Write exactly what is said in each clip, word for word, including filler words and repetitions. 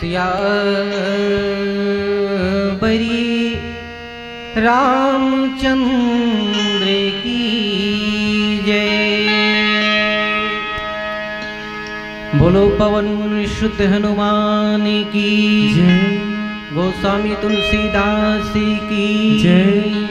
सियावरी रामचंद्र की जय। बोलो पवन सुत हनुमान की जय। गोस्वामी तुलसीदास की जय।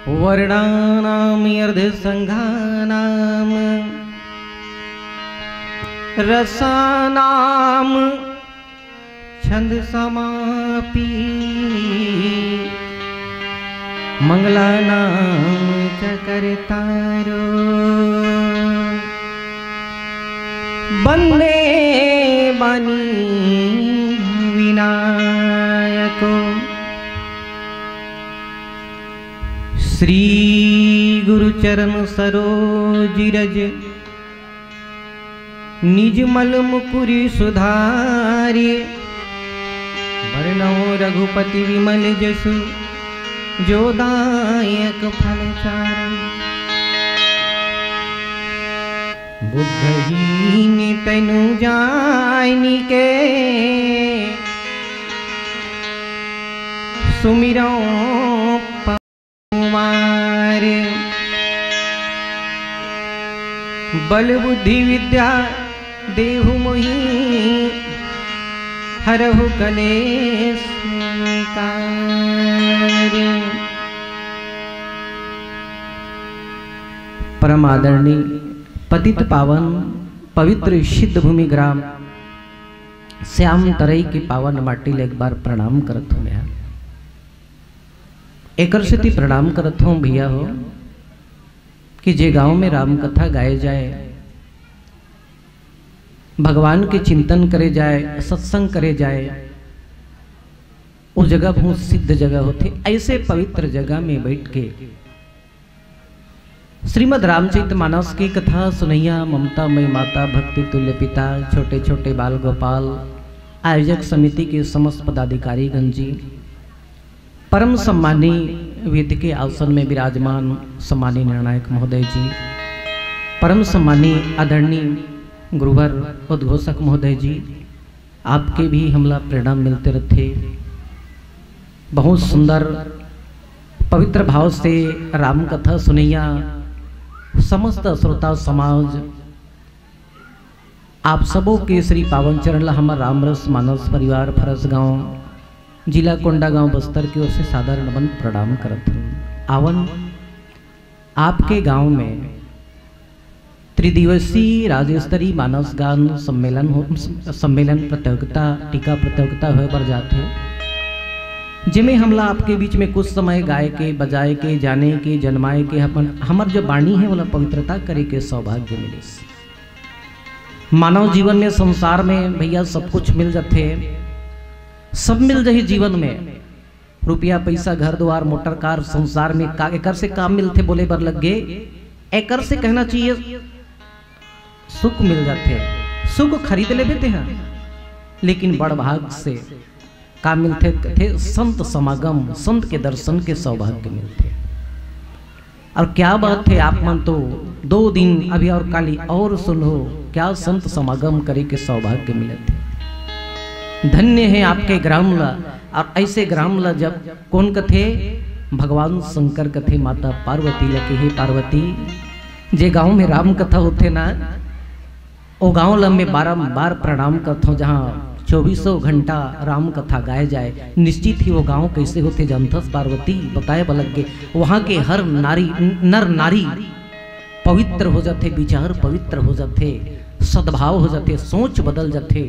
वर्णानामर्धसंघानां रसानां छंदसामपि मंगलानां च कर्तारो वंदे पाणिविनायको। श्री गुरु चरण सरोज रज निज मल मुकुर सुधारि। बरनउँ रघुपति विमल जसु जो दायक फल चारि। बुद्धहीन तनु जानिके सुमिरउँ कुमार। बल बुद्धि विद्या देहु मोहि हरहु कलेस निकार। परम आदरणीय पतित पावन पवित्र सिद्ध भूमि ग्राम श्याम तरई के पावन माटी ल एक बार प्रणाम करत हूँ मैं। एकर सेती प्रणाम करत हूँ भैया हो कि जे गांव में राम कथा गाए जाए, भगवान के चिंतन करे जाए, सत्संग करे जाए, वो जगह बहुत सिद्ध जगह होथे। ऐसे पवित्र जगह में बैठ के श्रीमद् रामचरित मानस की कथा सुनैया ममता मई माता, भक्ति तुल्य पिता, छोटे छोटे बाल गोपाल, आयोजक समिति के समस्त पदाधिकारी गण जी, परम सम्मानी वेद के आसन में विराजमान सम्मानी निर्णायक महोदय जी, परम सम्मानी आदरणीय गुरुवर उद्घोषक महोदय जी, आपके भी हमला प्रेरणा मिलते रहते। बहुत सुंदर पवित्र भाव से राम कथा सुनैया समस्त श्रोता समाज, आप सबो के श्री पावन चरण ला हमर रामरस मानस परिवार फरसगांव, जिला कोंडागांव, बस्तर की ओर से सादर नमन प्रणाम करत हूँ। आवन आपके गांव में त्रिदिवसीय राज्य स्तरीय मानस गान सम्मेलन हो, सम्मेलन प्रतियोगिता, टीका प्रतियोगिता होए बर जाथे, जेमे हमला आपके बीच में कुछ समय गाय के, बजाए के, जाने के, जन्माए के, अपन, हमर जो बाणी है, ओला पवित्रता करे के सौभाग्य मिलिस। मानव जीवन में, संसार में भैया सब कुछ मिल जाथे, सब मिल जाही जीवन में, रुपया, पैसा, घर द्वार, मोटर कार, संसार में का, एकर से काम मिलथे बोले बर लग गे, एकर से कहना चाहिए सुख मिल जाथे, सुख खरीद लेबे तेहा, लेकिन बड़ भाग से का मिलथे? कथे संत समागम, संत के दर्शन के सौभाग्य मिलथे। और क्या बात है, आप मन तो दो दिन अभी और काली और सुन हो, क्या संत समागम करे के सौभाग्य मिलथे। धन्य है आपके ग्राम ला, और ऐसे ग्राम ला जब कौन कथे? भगवान शंकर कथे माता पार्वती ला कि हे पार्वती, जे गांव में राम कथा होथे ना, ओ गांव ला मैं बारंबार प्रणाम करथों, जहां चौबीसों घंटा राम कथा गाए जाए। निश्चित ही वो गांव कैसे होथे जानथस पार्वती? बताए बर लग गे, वहां के हर नारी, नर नारी पवित्र हो जाथे, विचार पवित्र हो जाथे, सद्भाव हो जाथे, सोच बदल जाथे।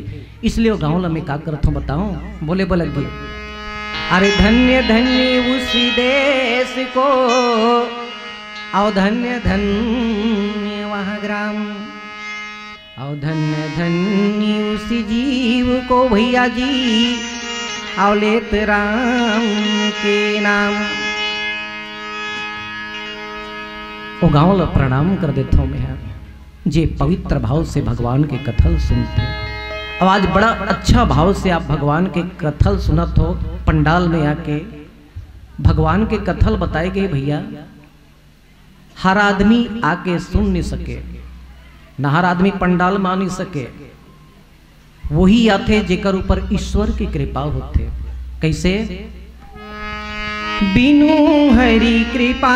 इसलिए वो गांव ला मैं का करथों बताओ, बोले बर लग गे, अरे धन्य धन्य उस देश को, और धन्य धन्य वह ग्राम, और धन्य धन्य उस जीव को भैया जी, और लेत राम के नाम। ओ गांव ला प्रणाम कर देथों मैं, जे पवित्र भाव से भगवान के कथल सुनथे। अब आज बड़ा अच्छा भाव से आप भगवान के कथल सुनत हो, पंडाल में आके भगवान के कथल बताए गए भैया। हर आदमी आके सुन नहीं सके, ना हर आदमी पंडाल में आ नहीं सके। वही आथे जेकर ऊपर ईश्वर की कृपा होथे। कैसे? बिनु हरि कृपा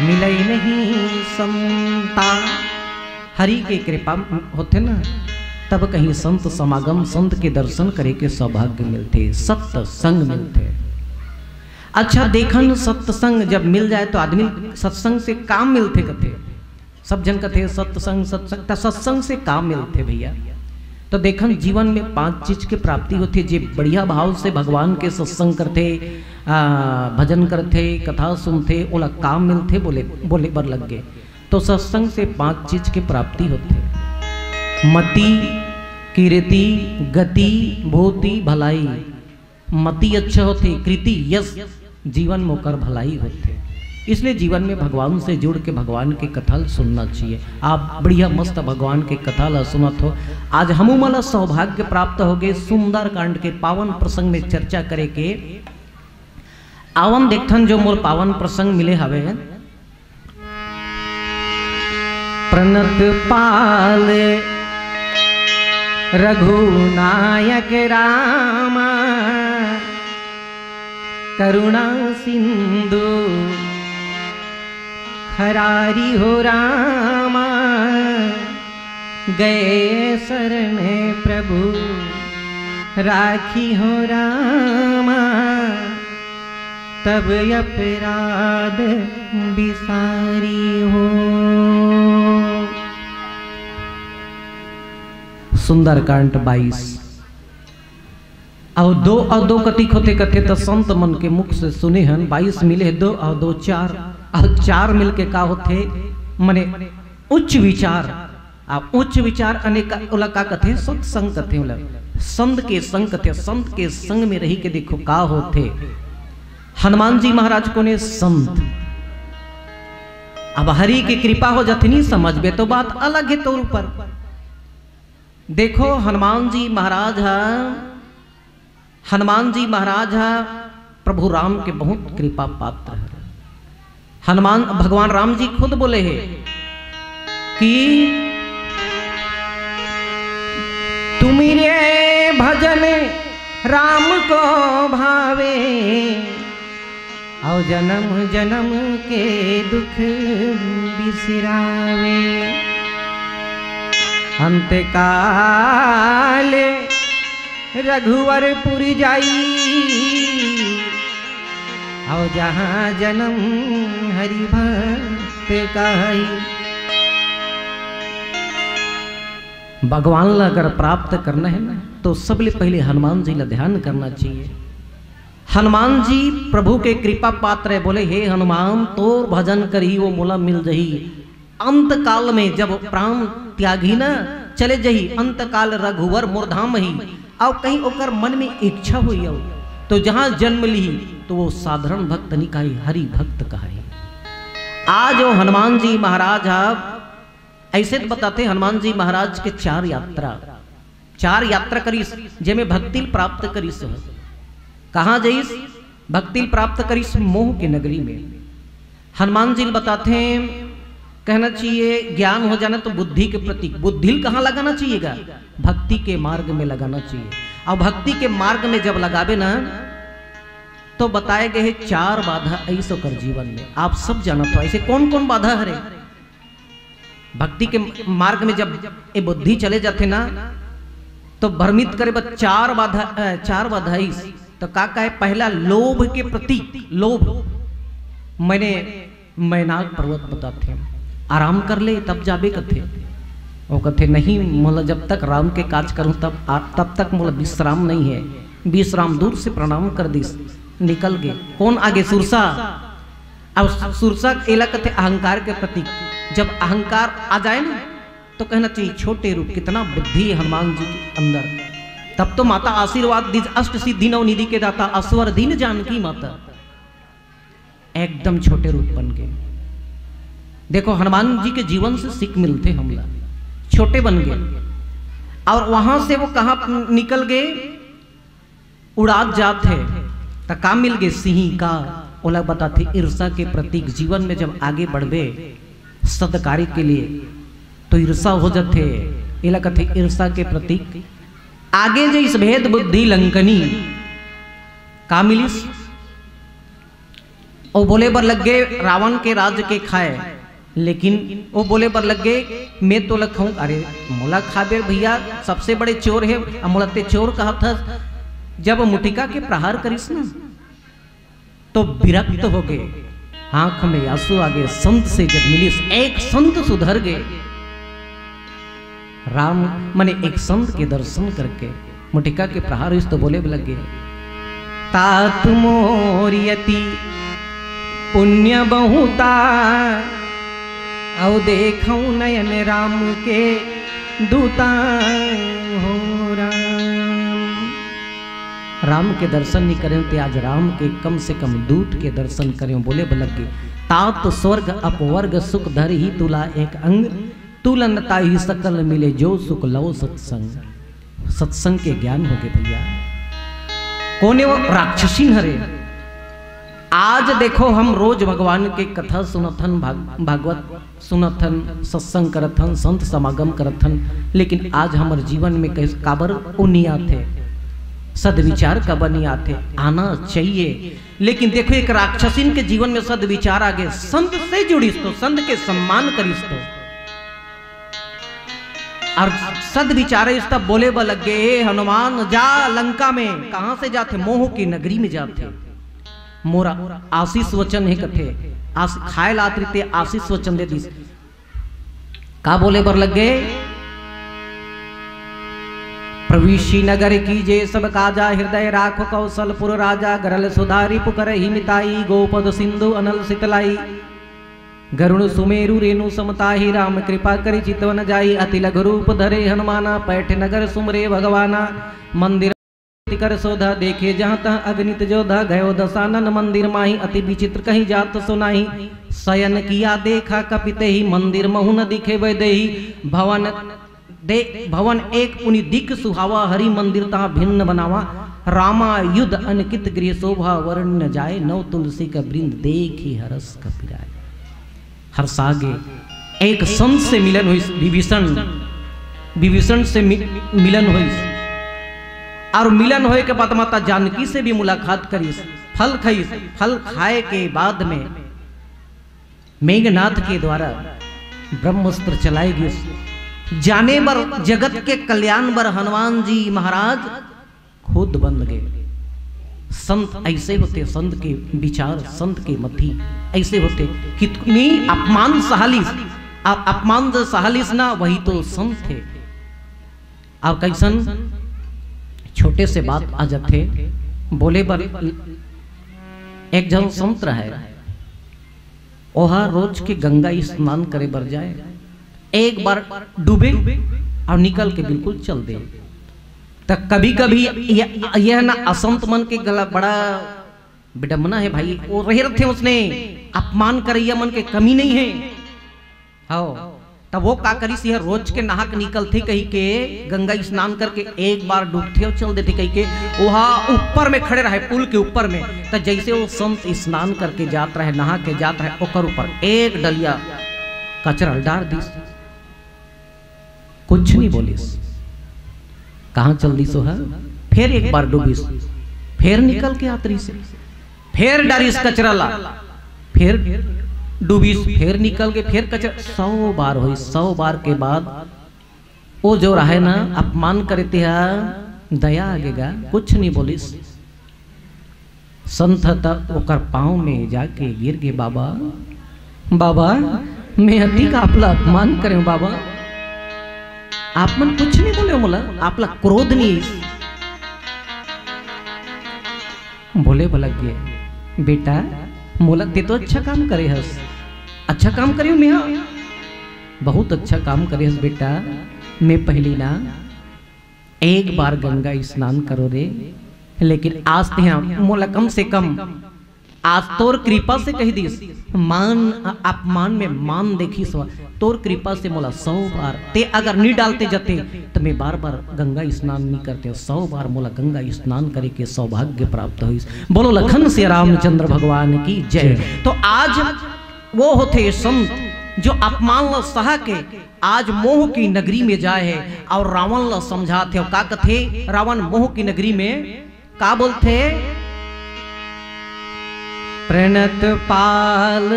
मिलई नहीं संता। हरि के कृपा होथे ना, तब कहीं संत समागम, संत के दर्शन करे के सौभाग्य मिलथे, सत्संग मिलथे। अच्छा, देखन, सत्संग जब मिल जाए तो आदमी, सत्संग से काम मिलथे कथे। सब झन कथे, "सत्संग, सत्संग।" त सत्संग से काम मिलथे भैया। तो देखन, जीवन में पांच चीज के प्राप्ति होथे। जे बढ़िया भाव से भगवान के सत्संग करथे, आ, भजन करथे, कथा सुनथे, ओला काम मिलथे, बोले, बोले बर लग गे। तो सत्संग से पांच चीज के प्राप्ति होथे। मति, कीर्ति, गति, भूति, भलाई। मति अच्छा होथे, कृति, यश, जीवन में ओकर भलाई होथे। इसलिए जीवन में भगवान से जुड़ के भगवान के कथा ल सुनना चाहिए। आप बढ़िया मस्त भगवान के कथा ला सुनत हो। आज हमू मन ला सौभाग्य प्राप्त हो गए सुंदरकांड के पावन प्रसंग में चर्चा करे के। आवन देखथन जो मोर पावन प्रसंग मिले हवे। प्रणत पाल रघुनायक रामा, करुणा सिंधु खरारी हो रामा, गए शरण प्रभु राखी हो रामा, तब अपराध बिसारी हो। सुंदरकांड बाईस। अउ दो अउ दो कतिक होथे कथे त संत मन के मुख से सुने हन, बाईस मिले हे, दो अउ दो चार, अउ चार मिलके का होथे, मने उच्च विचार। आ उच्च विचार अने का, ओला का कथे? सत्संग कथे ओला। संत के संग कथे, संत के संग में रही के देखो का होथे। हनुमान जी महाराज कोने? संत। अब हरि के कृपा हो जाथे, नहीं समझबे तो बात अलग है तोर ऊपर। देखो हनुमान जी महाराज ह, हनुमान जी महाराज ह प्रभु राम के बहुत कृपा पात्र है। हनुमान, भगवान राम जी खुद बोले हैं कि तुम्ही रे भजन राम को भावे, और जन्म जन्म के दुख बिसरावे। अंतकाल रघुवरपुर जाई, और जहाँ जन्म हरि भक्त कहाई। भगवान ला अगर प्राप्त करना है ना, तो सबले पहले हनुमान जी ला ध्यान करना चाहिए। हनुमान जी प्रभु के कृपा पात्र है, बोले, "हे हनुमान, तोर भजन करही, वो मोला मिल जही।" अंत काल में जब प्राण त्यागी ना, चले जही, अंत काल रघुवर मोर धाम ही, अउ कहीं ओकर मन में इच्छा हुई हो, तो जहाँ जन्म ली, तो वो साधारण भक्त नहीं कहाई, हरि भक्त कहाई। आज वो हनुमान जी महाराज ह, ऐसे तो बताथे हनुमान जी महाराज के चार यात्रा, चार यात्रा करिस, जेमे भक्ति ल प्राप्त करिस। कहाँ जइस? भक्ति ल प्राप्त करिस मोह के नगरी में। हनुमान जी ल बताथे, कहना चाहिए, ज्ञान हो जाना तो बुद्धि के प्रतीक। बुद्धि ल कहाँ लगाना चाहिएगा? भक्ति के मार्ग में लगाना चाहिए। और भक्ति के मार्ग में जब लगाबे ना, तो बताए गए हैं चार बाधा ऐसो कर जीवन में। आप सब जानत हो ऐसे कौन कौन बाधा हरे। भक्ति के मार्ग में जब ये बुद्धि चले जाथे ना, तो भ्रमित करे बर चार बाधा, अ, चार बाधा इस। तो का कहे? पहला लोभ के प्रतीक, लोभ। मैंने मैनाक पर्वत बताथे, आराम कर ले तब जाबे कथे। वो कथे, "नहीं, मोला जब तक राम के काज करूं तब आ, तब तक मोला विश्राम नहीं है।" विश्राम दूर से प्रणाम कर दिस, निकल गए। कौन आगे? सुरसा। अब सुरसा एला कथे अहंकार के प्रतीक। जब अहंकार आ जाए ना, तो कहना चाहिए, छोटे रूप, कितना बुद्धि है हनुमान जी के अंदर। तब तो माता आशीर्वाद दीज, अष्ट सिद्धि नव निधि के दाता, असवर दीन जानकी माता। एकदम छोटे रूप बन गए। देखो, हनुमान जी के जीवन से सीख मिलथे हमला, छोटे बन गए। और वहां से वो कहां निकल गए? उड़ात जात हे, त का मिल गे? सिंही का। ओला बताथे ईर्षा के प्रतीक। जीवन में जब आगे बढ़बे सद कार्य के लिए, तो ईर्षा हो जाथे। एला कथे ईर्षा के प्रतीक। आगे जइस भेद बुद्धि लंकनी, का मिलिस? ओ बोले बर लग गे, रावण के राज के खाए, लेकिन ओ बोले बर लग गे, "मैं तोला खाऊं।" अरे, मोला खाबे भैया, सबसे बड़े चोर हे, अब मोला ते चोर कहत हस। जब मुटिका के प्रहार करिस ना, तो विरक्त हो गए, आंख में आंसू आ गए। संत से जब मिलिस, एक संत सुधर गए। राम मने एक संत के दर्शन करके मुटिका के प्रहार होइस तो बोले लग गए, तात मोर अति पुण्य बहुता, अउ देखौ नयन राम के दूता हो राम। राम के दर्शन नहीं करें ते आज राम के कम से कम दूत के दर्शन करें। बोले बलक के, तात स्वर्ग अपवर्ग सुख धर ही तुला एक अंग, तुलन ताही सकल मिले जो सुख लव सत्संग। सत्संग के ज्ञान हो गए भैया। कोने वो राक्षसीन हरे। आज देखो, हम रोज भगवान के कथा सुनथन, भाग-, भागवत सुनथन, सत्संग करथन, संत समागम करथन, लेकिन आज हमर जीवन में कैस-, काबर ओ नहीं आथे, सदविचार काबर नहीं आथे, आना चाहिए। लेकिन देखो, एक राक्षसीन के जीवन में सदविचार आ गए, संत से जुड़िस तो, संत के सम्मान करिस तो, और सदविचार इस तब बोले बर लग गए, "हे हनुमान, जा लंका में।" कहां से जाथे? मोह की नगरी में जाथे। मोरा आशीष वचन हे कथे, आस-, खाए लात रीते आशीष वचन दे दिस। का बोले बर लग गए? प्रविशी नगर कीजे सब काजा, हृदय राखो कौशलपुर राजा, गरल सुधारी पुकर ही मिताई, गोपद सिंधु अनल सितलाई, गरुण सुमेरु रेणु समताही, राम कृपा करी चितवन जाई, अति लघु रूप धरे हनुमाना, पैठ नगर सुमरे भगवाना, मंदिर कर शोधा देखे जहाँ तहाँ अगणित जोधा, गयो दशानन मंदिर माही, अति विचित्र कहीं जात सुनाही, शयन किया देखा कपित ही, मंदिर महु न दिखे वैदेही, भवन दे भवन एक पुनि दिख सुहावा, हरि मंदिर तहाँ भिन्न बनावा, रामा युध अनकित गृह शोभा, वर्ण न जाए नव तुलसी का वृंद, देखी हरस कपिराए। हरसा गे एक संत से मिलन होइस, विभीषण, विभीषण से मि-, मिलन होइस, और मिलन होए के बाद माता जानकी से भी मुलाकात करिस, फल खाइस, फल खाए के बाद में मेघनाथ के द्वारा ब्रह्मास्त्र चलाए गिस। जाने बर, जगत के कल्याण बर हनुमान जी महाराज खुद बन गए। संत ऐसे होते, संत के विचार, संत के मति ऐसे होते। कितनी अपमान सहलिस, अप-, अपमान जो सहलिस ना, वही तो संत थे। अब कैसन छोटे से बात आ जाथे, बोले बर एक झन संत रहे, ओहा रोज के गंगा स्नान करे बर जाए, एक बार डूबे और निकल के बिल्कुल चल दे। त कभी-कभी यह, यह ना असंत मन के गला बड़ा विडम्बना है भाई, वो रहे रहते उसने, अपमान करैया मन के कमी नहीं है। हव, तब वो का करिस, यह रोज के नहा के निकलथे कही के गंगा स्नान करके एक बार डूबथे और चल देथे कही के, वहा ऊपर में खड़े रहे, पुल के ऊपर में। त जैसे वो संत स्नान करके जात रहे, नहा के जात रहे, ओकर ऊपर एक डलिया कचरा डार दिस, कुछ नहीं बोलिस। कहाँ चल दिस ओहा? फिर एक बार डूबिस, फिर निकल के आत रहिस, फिर डारिस कचरा ला, फिर डूबिस, फिर निकल के, फिर कचरा। सौ बार होइस। सौ बार के बाद वो जो रहे ना, अपमान करे, तेहा दया आ गे गा, कुछ नहीं बोलिस। संत ह त ओकर पाँव में जाके गिर गे, "बाबा, बाबा, मैं अतिक आप ला अपमान करेंव बाबा, आप मन कुछ नहीं बोले मोला, आप ला क्रोध नहीं आइस।" बोले बलक गे, "बेटा, मोला ते तो अच्छा काम करे हस।" "अच्छा काम करे हँव मैं हा?" "बहुत अच्छा काम करे हस बेटा, मैं पहली ना एक बार गंगा स्नान करो रे, लेकिन आज तेहा मोला कम से कम, आज तोर कृपा से कही दिस, मान, अपमान में मान देखिस, तोर कृपा से मोला सौ बार, ते अगर नी डालते जते, त मैं बार बार गंगा स्नान नी करते, सौ बार मोला गंगा स्नान करे के सौभाग्य प्राप्त होइस।" बोलो लखन से रामचंद्र भगवान की जय। जय। तो आज वो होथे संत जो अपमान ल सहा के आज मोह की नगरी में जाए हे और रावण ल समझाथे। अउ का कथे रावण मोह की नगरी में? का बोलथे? प्रणत पाल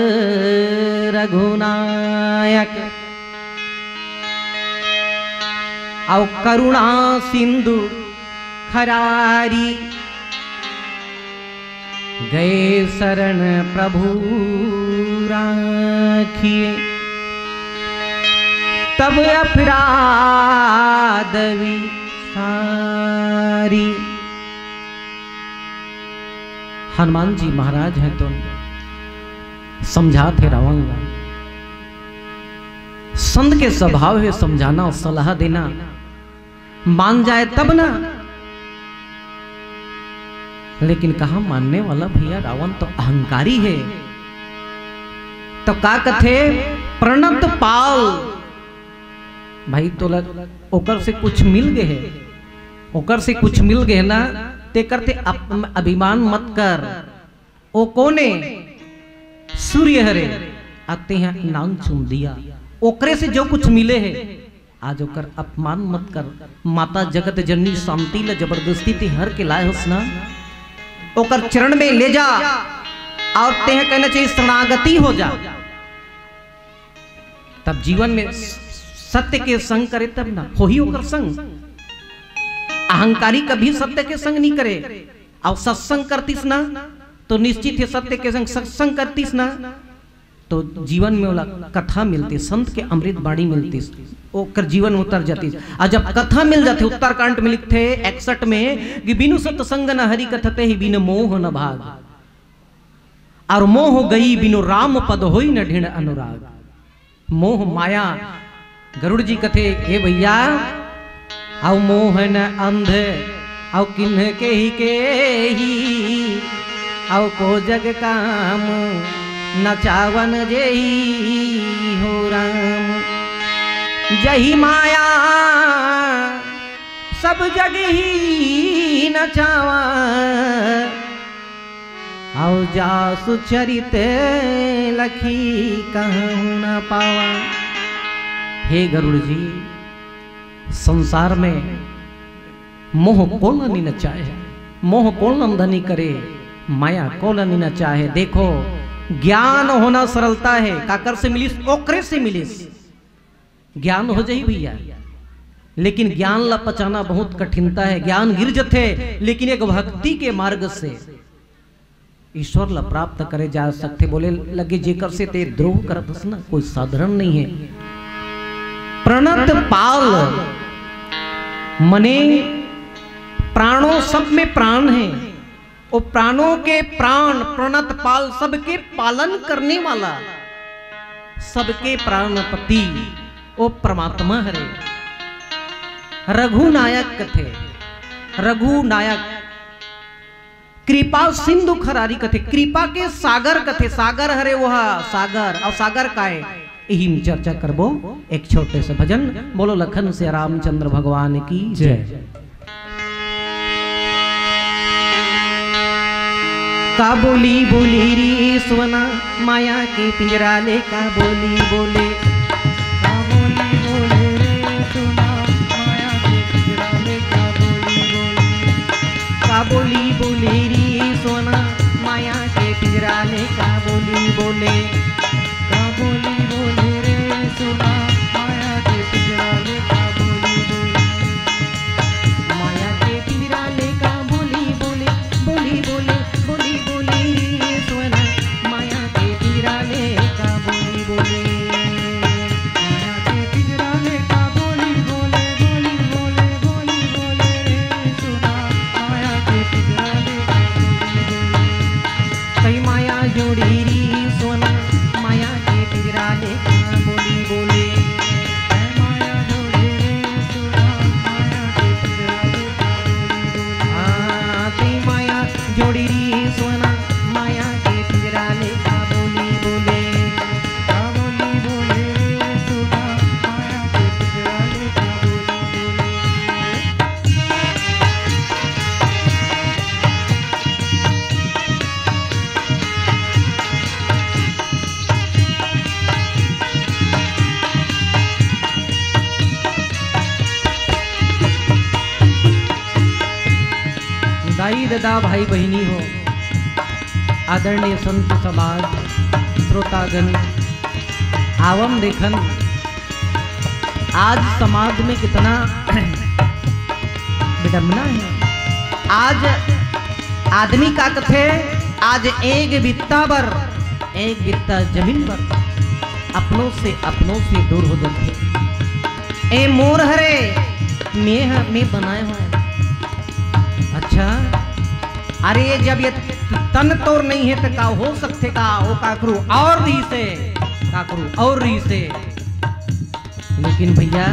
रघुनायक अउ करुणा सिंधु खरारी। गए शरण प्रभु राखिए, तब अपराध विसारी। हनुमान जी महाराज हैं तो समझात हे रावण ला। संत के स्वभाव हे समझाना और सलाह देना, मान जाए तब ना। लेकिन कहाँ मानने वाला भैया, रावण तो अहंकारी हे। तो का कथे, प्रणत पाल भाई, तोला ओकर से कुछ मिल गे हे, ओकर से कुछ मिल गे हे ना, तेकर ते अप-, अभिमान मत कर। ओ कोने? सूर्य हरे, अते ह नान चुन दिया। ओकरे से जो कुछ मिले हे, आज ओकर अपमान मत कर। माता जगत जननी शांति ल जबरदस्ती ते हर के लाए होस ना, ओकर चरण में ले जा, और तेह कहना चाहिए शरणागति हो जा। तब जीवन में सत्य के संग करे तब ना होही ओकर संग। अहंकारी कभी सत्य के संग नहीं करे। और सत्संग करतीस ना तो निश्चित हे सत्य के संग सत्संग करतीस ना तो जीवन में ओला कथा मिलतीस, संत के अमृत बाणी मिलतीस, ओकर जीवन में उतर जातीस। और जब कथा मिल जाथे, उत्तरकांड में लिखथे इकसठ में कि बिनु सत्संग न हरि कथा, तेहि बिन मोह न भाग। और मोह गई बिनु राम पद होई न ढिण अनुराग। मोह माया, गरुड़ जी कथे, हे भैया, अउ मोहन अंध, अउ किन्ह केहि केहि, अउ को जग काम नचावन जेहि हो राम। जहि माया सब जग ही नचावा, अउ जासु चरित लखी कहूँ न पावा। हे गरुड़ जी, संसार में मोह कोन नी नचाए, मोह कोन अंधा नी करे, माया कोन नी नचाए। देखो, ज्ञान होना सरलता हे, काकर से मिलिस? ओकरे से मिलिस। ज्ञान हो जाही भैया, लेकिन ज्ञान ला पचाना बहुत कठिनता हे। ज्ञान गिर जथे, लेकिन एक भक्ति के मार्ग से ईश्वर ला प्राप्त करे जा सकथे। बोले लगे, जेकर से ते द्रोह करत हस ना, कोई साधारण नहीं हे। प्रणत पाल मने प्राणों, सब में प्राण हे। ओ प्राणों के प्राण, प्रणत पाल, सबके पालन करने वाला, सबके प्राणपति, ओ परमात्मा हरे। रघुनायक कथे, रघुनायक, कृपा सिंधु खरारी कथे, कृपा के सागर कथे। सागर हरे वह सागर, अउ सागर काय? इही में चर्चा करबो एक छोटे से भजन। बोलो लखन से रामचंद्र भगवान की जय। जय। का बोली बोले रे सोना, माया के पिंजरा ले का बोली बोले। का बोली बोले रे सोना, माया के पिंजरा ले का बोली बोले। का बोली बोले रे सोना, माया के पिंजरा ले का बोली बोले। का बोली बोले रे सोना, माया के पिंजरा ले का बोली बोले। माया के पिंजरा ले का बोली बोले, बोली बोले, बोली बोले रे सोना, माया के पिंजरा ले का बोली बोले। माया के पिंजरा ले का बोली बोले, बोली बोले, बोली बोले रे सोना, माया के पिंजरा ले का बोली बोले। कई माया जोड़ी री सोना, माया के पिंजरा ले का बोली बोले। कई माया जोड़ी री सोना, माया के पिंजरा ले का बोली बोले। हाँ, कई माया जोड़ी री सोना, माया के पिंजरा ले का बोली बोले। का बोली बोले रे सोना, माया के पिंजरा ले का बोली बोले। दाई ददा भाई बहिनी हो, आदरणीय संत समाज, श्रोतागण, आवम देखन, आज समाज में कितना विडंबना हे। आज आदमी का कथे, आज एक बित्ता बर, एक बित्ता जमीन बर अपनों से, अपनों से दूर हो जाथे। ए मोर हरे, मैं ह-, मैं बनाए हवं। अच्छा, अरे जब ये तन तोर नहीं है त का हो सकथे का? ओ काकरू और रहिसे, काकरू और रहिसे। लेकिन भैया,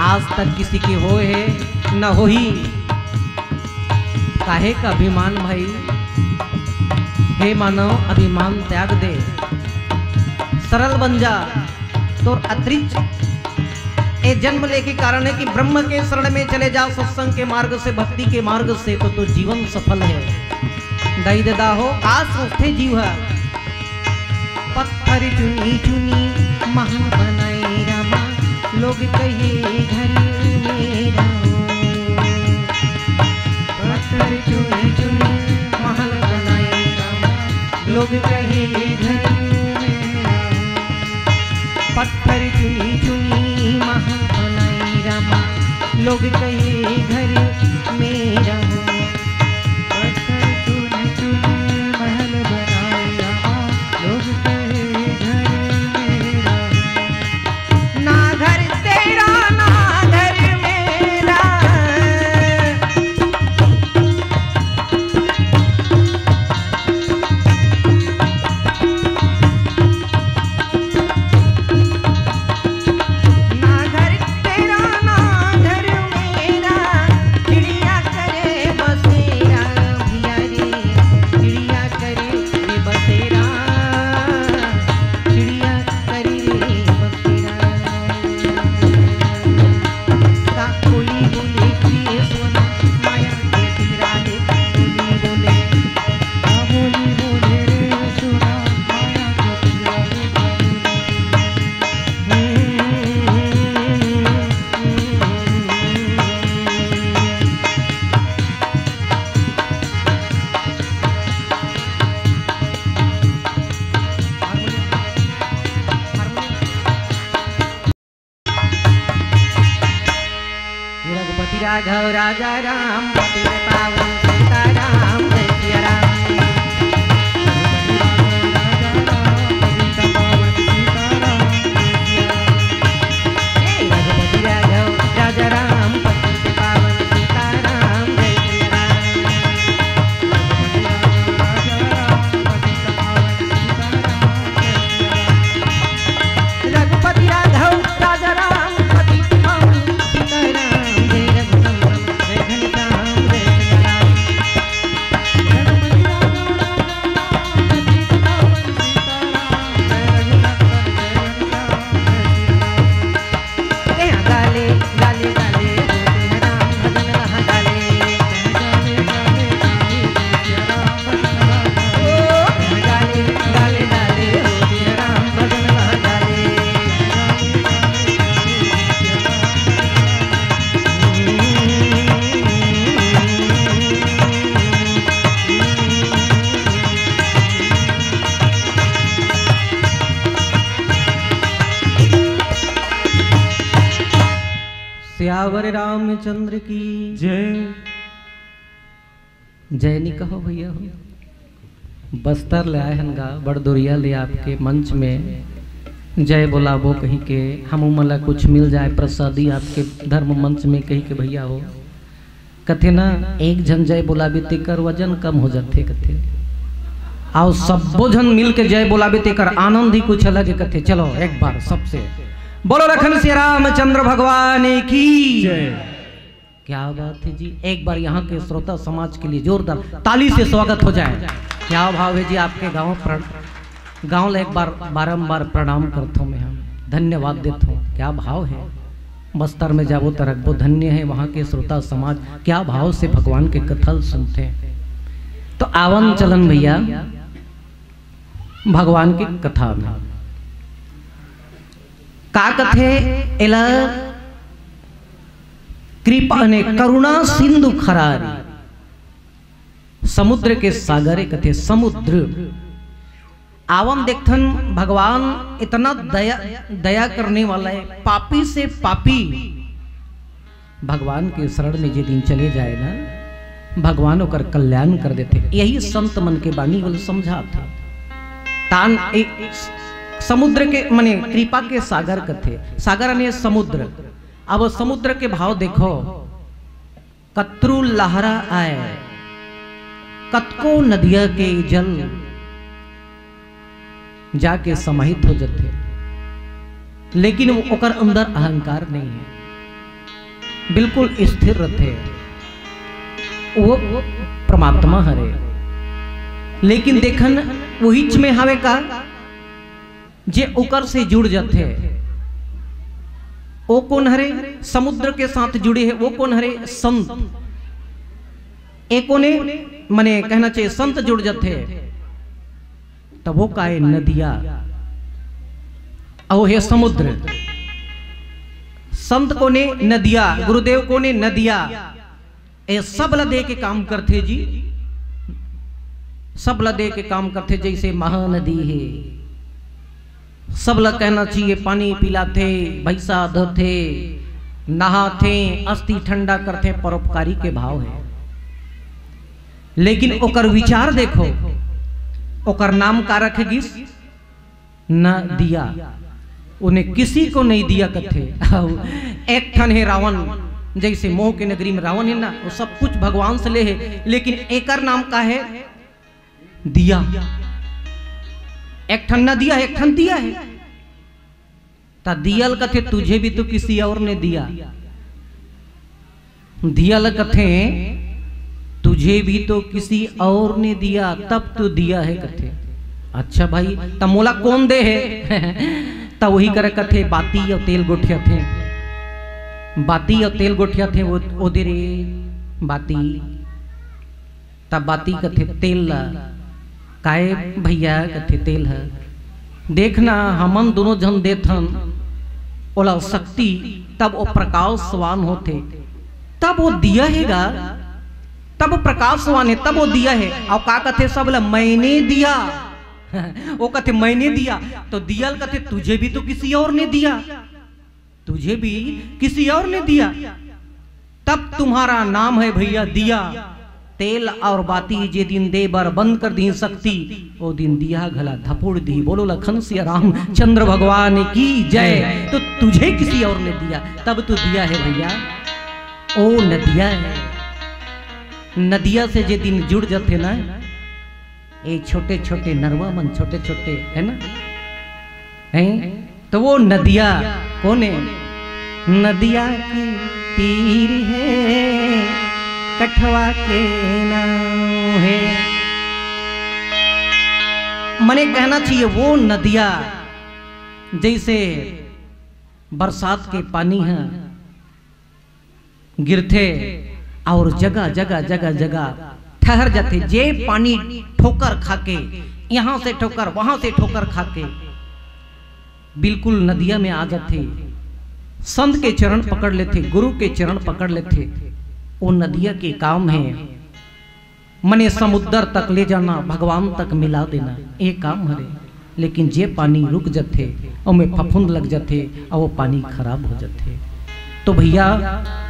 आज तक किसी के होए हे, न होही। काहे का अभिमान भाई? हे मानव, अभिमान त्याग दे, सरल बन जा। तोर अतिरिक्त ए जन्म लेके कारण है कि ब्रह्म के शरण में चले जाओ, सत्संग के मार्ग से, भक्ति के मार्ग से, तो, तो जीवन सफल है। दाई ददा हो, का सोचथे जीव ह? पत्थर चुनी चुनी महल बनाए रामा, लोग कहे घर में रहो। पत्थर चुनी चुनी महल बनाए रामा, लोग कहे घर में रहो। पत्थर चुनी चुनी महल बनाए रामा, लोग कहे घर में रहो। पत्थर चुन चुन महल बनाए रामा, लोग कहे घर में रहो। ना घर तेरा ना घर मेरा। ना घर तेरा ना घर मेरा, चिड़िया करे बसेरा, भैया रे, चिड़िया करे रे बसेरा, चिड़िया करे रे बसेरा। का बोली बोले प्रिय सोना, माया के पीरा ले, बोली बोले, का बोली बोले रे सोना, माया के पीरा ले, बोली बोले। रघुपति राघव राजा राम, पतित पावन सीताराम, जय सिया राम। रघुपति राघव राजा राम, पतित पावन सीताराम, जय सिया राम। रघुपति राघव राजा राम, पतित पावन सीताराम, जय रघुनंदन जय घनश्याम जय सिया राम। रघुपति राघव राजा राम, पतित पावन सीताराम, जय रघुनंदन जय घनश्याम जय सिया राम। सियावर रामचंद्र की जय। जय नी कहो भैया हो। बस्तर ले आए हन गा, बड़ दुरिहा ले आपके मंच में जय बोलाबो कहिके, हम उमन ला कुछ मिल जाए प्रसादी आपके धर्म मंच में कहिके भैया हो। कथे ना, एक झन जय बोलाबे तेकर वजन कम हो जाथे कथे। अउ सब्बो झन मिल के जय बोलाबे तेकर आनंद ही कुछ अलग है कथे। चलो एक बार सबसे बोलो लखन सिया रामचंद्र भगवान की जय। क्या बात है जी, एक बार यहाँ के श्रोता समाज के लिए जोरदार ताली से स्वागत हो जाए। क्या भाव है जी आपके गांव प्रण-, गांव ला एक बार बारंबार प्रणाम करथों मैं, हम धन्यवाद देथों। क्या भाव है, बस्तर में जाबो त रखबो, धन्य है वहाँ के श्रोता समाज, क्या भाव से भगवान के कथा ल सुनथे। तो आवन चलन भैया भगवान के कथा में का कथे एला कृपा ने करुणा सिंधु खरारी, समुद्र के सागर कथे समुद्र। आवन देखथन भगवान इतना दया, दया करने वाला है, पापी से पापी भगवान के शरण में जे दिन चले जाए ना, भगवान ओकर कल्याण कर देथे। यही संत मन के बानी ओला समझात हे। तान ए, समुद्र के, मने कृपा के सागर कथे, सागर ने समुद्र। अब समुद्र के भाव देखो, कतरू लहरा आए, कतको नदिया के जल जाके समाहित हो जथे, लेकिन वो ओकर अंदर अहंकार नहीं है, बिल्कुल स्थिर रथे। वो परमात्मा हरे। लेकिन देखन, वहीच में हवे का, जे ओकर से जुड़ जथे। वो कौन हरे? समुद्र के साथ जुड़े है। वो कौन हरे? संत। ए कोने, मने कहना चाहिए, संत जुड़ जथे, तब वो का हे? नदिया। अउ हे समुद्र। संत कोने? नदिया। गुरुदेव कोने? नदिया। ए सब ला दे के काम करथे जी, सब ला दे के काम करथे। जैसे महानदी हे, सब ला कहना चाहिए, पानी पिलाथे, भैंसा धोथे, नहाथे, अस्थि ठंडा करथे, परोपकारी के भाव हे। लेकिन ओकर विचार देखो, ओकर नाम का रखे गिस? न दिया। उन्हें किसी को नहीं दिया कथे। अउ एक ठन हे रावण, जैसे मोह के नगरी में रावण हे ना, वो सब कुछ भगवान से ले हे, लेकिन एकर नाम का हे? दिया। एक ठन न दिया हे, एक ठन दिया हे। त दिया ल कथे, तुझे भी तो किसी और ने दिया। दिया ल कथे, तुझे भी तो किसी और ने दिया, तब तो दिया हे कथे। अच्छा भाई, त मोला कोन दे हे? त वही करा कथे, बाती अउ तेल गोठियाथे। बाती अउ तेल गोठियाथे, वो, ओ दे रे बाती। तब बाती कथे तेल ला। काय भैया? कथे तेल ह। देखना, हमन दोनों झन देथन ओला शक्ति, तब वो प्रकाशवान होथे, तब वो दिया हे गा, तब वो प्रकाशवान हे, तब वो दिया हे। अउ का कथे सब ला, मैंने दिया। वो कथे मैंने दिया, तो दिया ल कथे, तुझे भी तो किसी और ने दिया, तुझे भी किसी और ने दिया, तब तुम्हारा नाम है भैया दिया। तेल और बाती जे दिन दे बर बंद कर दी शक्ति, ओ दिन दिया घला धपोड़ दी। बोलो लखन सिया रामचंद्र भगवान की जय। तो तुझे किसी और ने दिया, तब तो दिया है भैया। ओ नदिया है, नदिया से जे दिन जुड़ जाथे ना, ए छोटे छोटे नरवा मन, छोटे छोटे, है ना, हैं? तो वो नदिया कोने? नदिया के तीर हे, कठवा के नाम हे। मने कहना चाहिए, वो नदिया जैसे बरसात के पानी है, गिरथे और जगह, जगह, जगह, जगह ठहर जाथे। जे पानी ठोकर खाके, यहाँ से ठोकर, वहाँ से ठोकर खाके, बिल्कुल नदिया में आ जाथे। संत के चरण पकड़ लेथे, गुरु के चरण पकड़ लेथे, वो नदिया के काम है। मने समुद्र तक ले जाना, भगवान तक मिला देना, ये काम हरे। लेकिन जे पानी रुक जथे, ओमे फफूंद लग जथे, अउ वो पानी खराब हो जथे। तो भैया,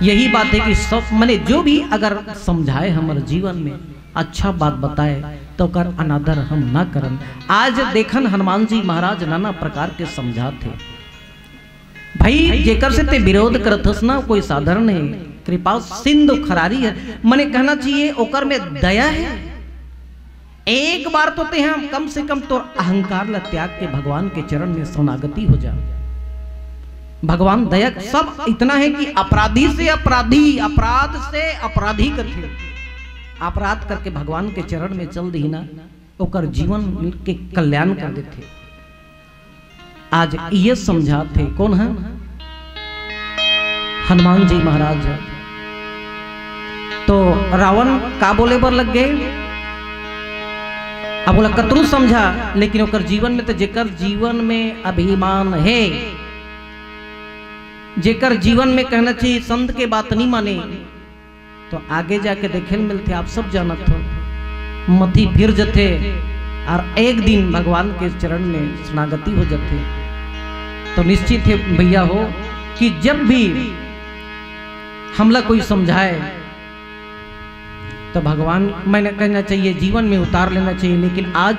यही बात है कि सब, मने जो भी अगर समझाए हमर जीवन में, अच्छा बात बताए, तो ओकर अनादर हम ना करन। आज देखन, हनुमान जी महाराज नाना प्रकार के समझात हे। भाई, जेकर से ते विरोध करत हस ना, कोई साधारण नहीं, कृपा सिंधु खरारी है। मने कहना चाहिए, ओकर में दया है। एक बार तो ते हम कम से कम तोर अहंकार ला त्याग के भगवान के चरण में शरणागति हो जा। भगवान दया सब इतना है कि अपराधी से अपराधी, अपराध से अपराधी करथे, अपराध करके भगवान के चरण में चल दी ना, ओकर जीवन के कल्याण कर देथे। आज ये समझात हे, कौन है? हनुमान जी महाराज। तो रावण का बोले बर लग गए? अब बोला, कतरू समझा, लेकिन ओकर जीवन में, तो जेकर जीवन में अभिमान है, जेकर जीवन में कहना चाहिए संत के बात नहीं माने, तो आगे जाके देखे ल मिलथे। आप सब जानत हो, मति फिर जथे और एक दिन भगवान के चरण में शरणागति हो जथे। तो निश्चित है भैया हो कि जब भी हमला कोई समझाए, भगवान, मैंने कहना चाहिए, जीवन में उतार लेना चाहिए। लेकिन आज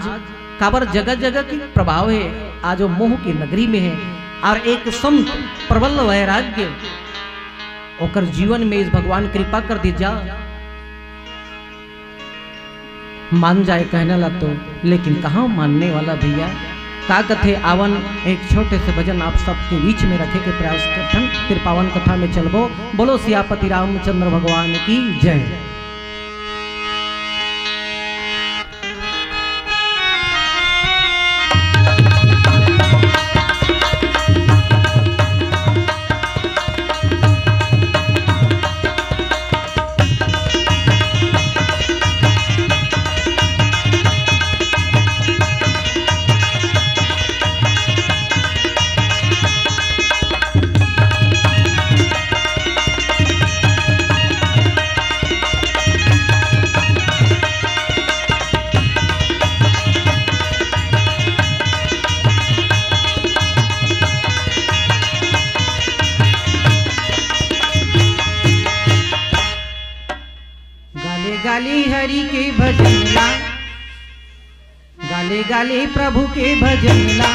काबर जगह जगह की प्रभाव है, आज वो मोह की नगरी में है। और एक संत प्रबल वैराग्य, ओकर जीवन में इस भगवान कृपा कर दीजा, मान जाए कहना ला तो, लेकिन कहाँ मानने वाला भैया। का कथे, आवन एक छोटे से भजन आप सबके बीच में रखे के प्रयास करथन, फिर पावन कथा में चलबो। बोलो सियापति रामचंद्र भगवान की जय। गाले गाले हरि के भजन ला, गाले गाले प्रभु के भजन ला,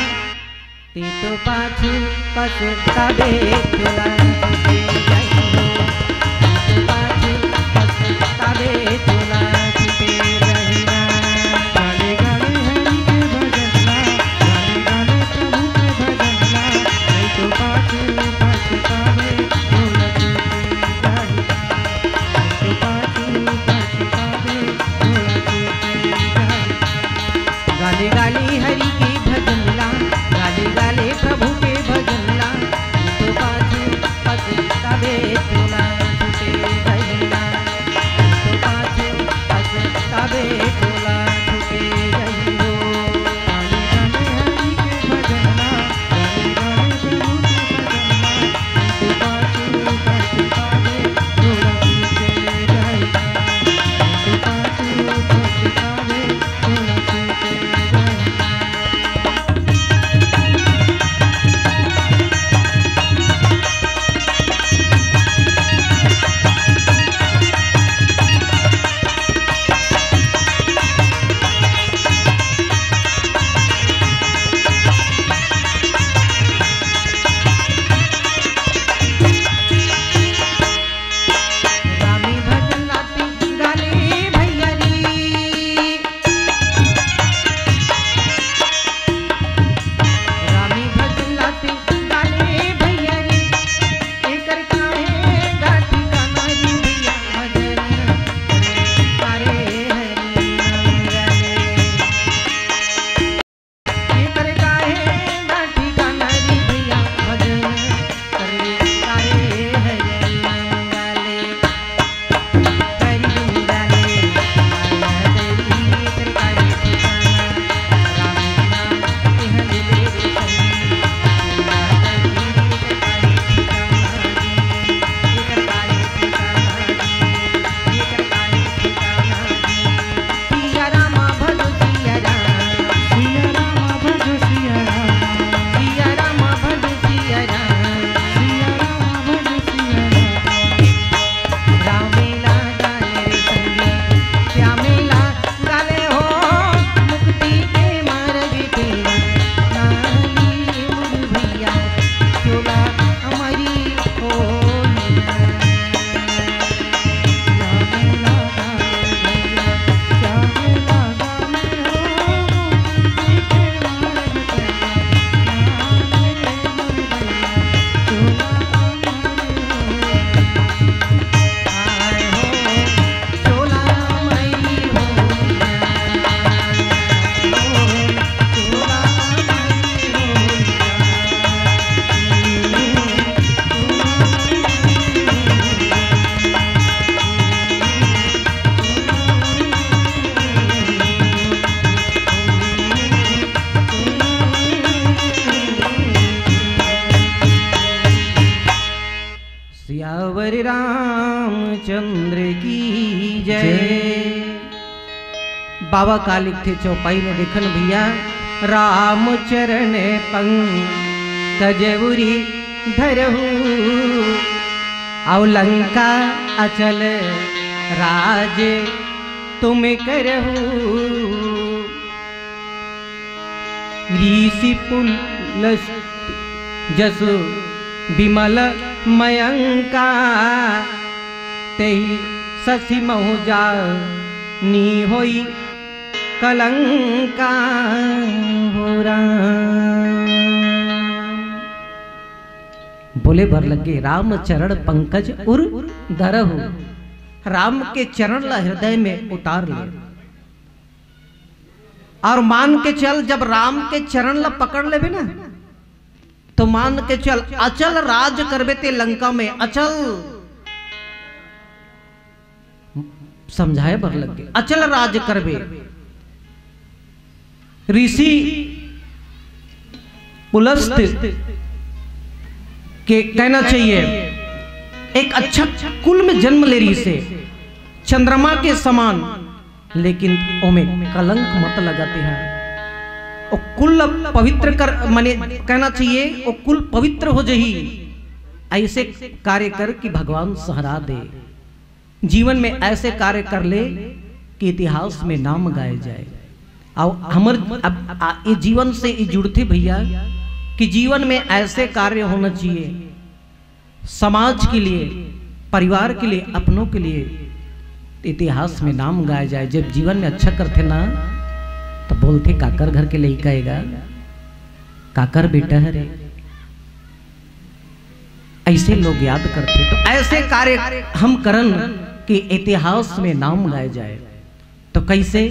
ते तो पाछू पछताबे तोला छूटे जाही हो। ते तो पाछू पछताबे तोला छूटे जाही ना। गाले गाले हरि के भजन ला, गाले गाले प्रभु के भजन ला, ते तो पाछू पछताबे तोला छूटे जाही ना। ते तो पाछू पछताबे तोला छूटे जाही ना। गाली गाली हरि के भजन ला, गाली गाली प्रभु के भजन ला, तो पाछू पछताबे तोला छूटे जाही ना, तो पाछू पछताबे तोला छूटे जाही हो। गाली गाली हरि के भजन ला, गाली गाली प्रभु के भजन ला, तो पाछू पछताबे तोला छूटे जाही ना, तो पाछू पछताबे रामी भजन लाती गाले भैया री। रामी भजन लाती गाले भैया री। एकर काहे गाठी काना री भैया भजन करे, अरे हरि नाम गाले। एकर काहे ना ठिकाना रे भैया, भजन करे काहे हरि नाम गाले, हरि नाम गाले, माया तेरी एकर काहे ठिकाना, राम नाम इहाँ ले ले रे सही, माया तेरी एकर काहे ठिकाना रे, एकर काहे ठिकाना रे, एकर काहे ठिकाना रे। सिया रामा भजो सिया राम। सिया रामा भजो सिया राम। सिया रामा भजो सिया राम। सिया रामा भजो सिया राम। रामेला गाले रे संगी, श्यामेला गाले हो, मुक्ति के मार्ग के नाली मुर भैया, चोला हमारी होई ना। सियावर रामचंद्र की जय। जय। बाबा का लिखथे चौपाई में, देखन भैया, राम चरण पंकज उरी धरहु, अउ लंका अचल राज तुम करहु। ऋषि पुलस्त जसु विमल मयंका, तेहि शशि महु जानि होई कलंका हो राम। बोले बर लगे, राम चरण पंकज उर धरहु। राम के चरण ला हृदय में उतार ले। और मान के चल, जब राम के चरण ला पकड़ लेबे ना, तो मान के चल, अचल राज करबे ते लंका में, अचल। समझाए बर लग गए, अचल राज करबे। ऋषि पुलस्त के कहना चाहिए, एक अच्छा कुल में जन्म ले रही से, चंद्रमा के समान, लेकिन ओमे कलंक मत लगाते हैं। ओ कुल पवित्र कर, माने कहना चाहिए, ओ कुल पवित्र हो जही। ऐसे कार्य कर कि भगवान सहरा दे। जीवन में ऐसे कार्य कर ले कि इतिहास में नाम गाए जाए। और हमर अब आ, ये जीवन से ये जुड़ते भैया कि जीवन में ऐसे कार्य होना चाहिए, समाज के लिए, परिवार के लिए, अपनों के लिए इतिहास में नाम गाया जाए। जब जीवन में अच्छा करते ना, तो बोलते, "काकर घर के लइका एगा, काकर बेटा है रे।" ऐसे लोग याद करते। तो ऐसे कार्य हम करन कि इतिहास में नाम गाए जाए। तो कैसे?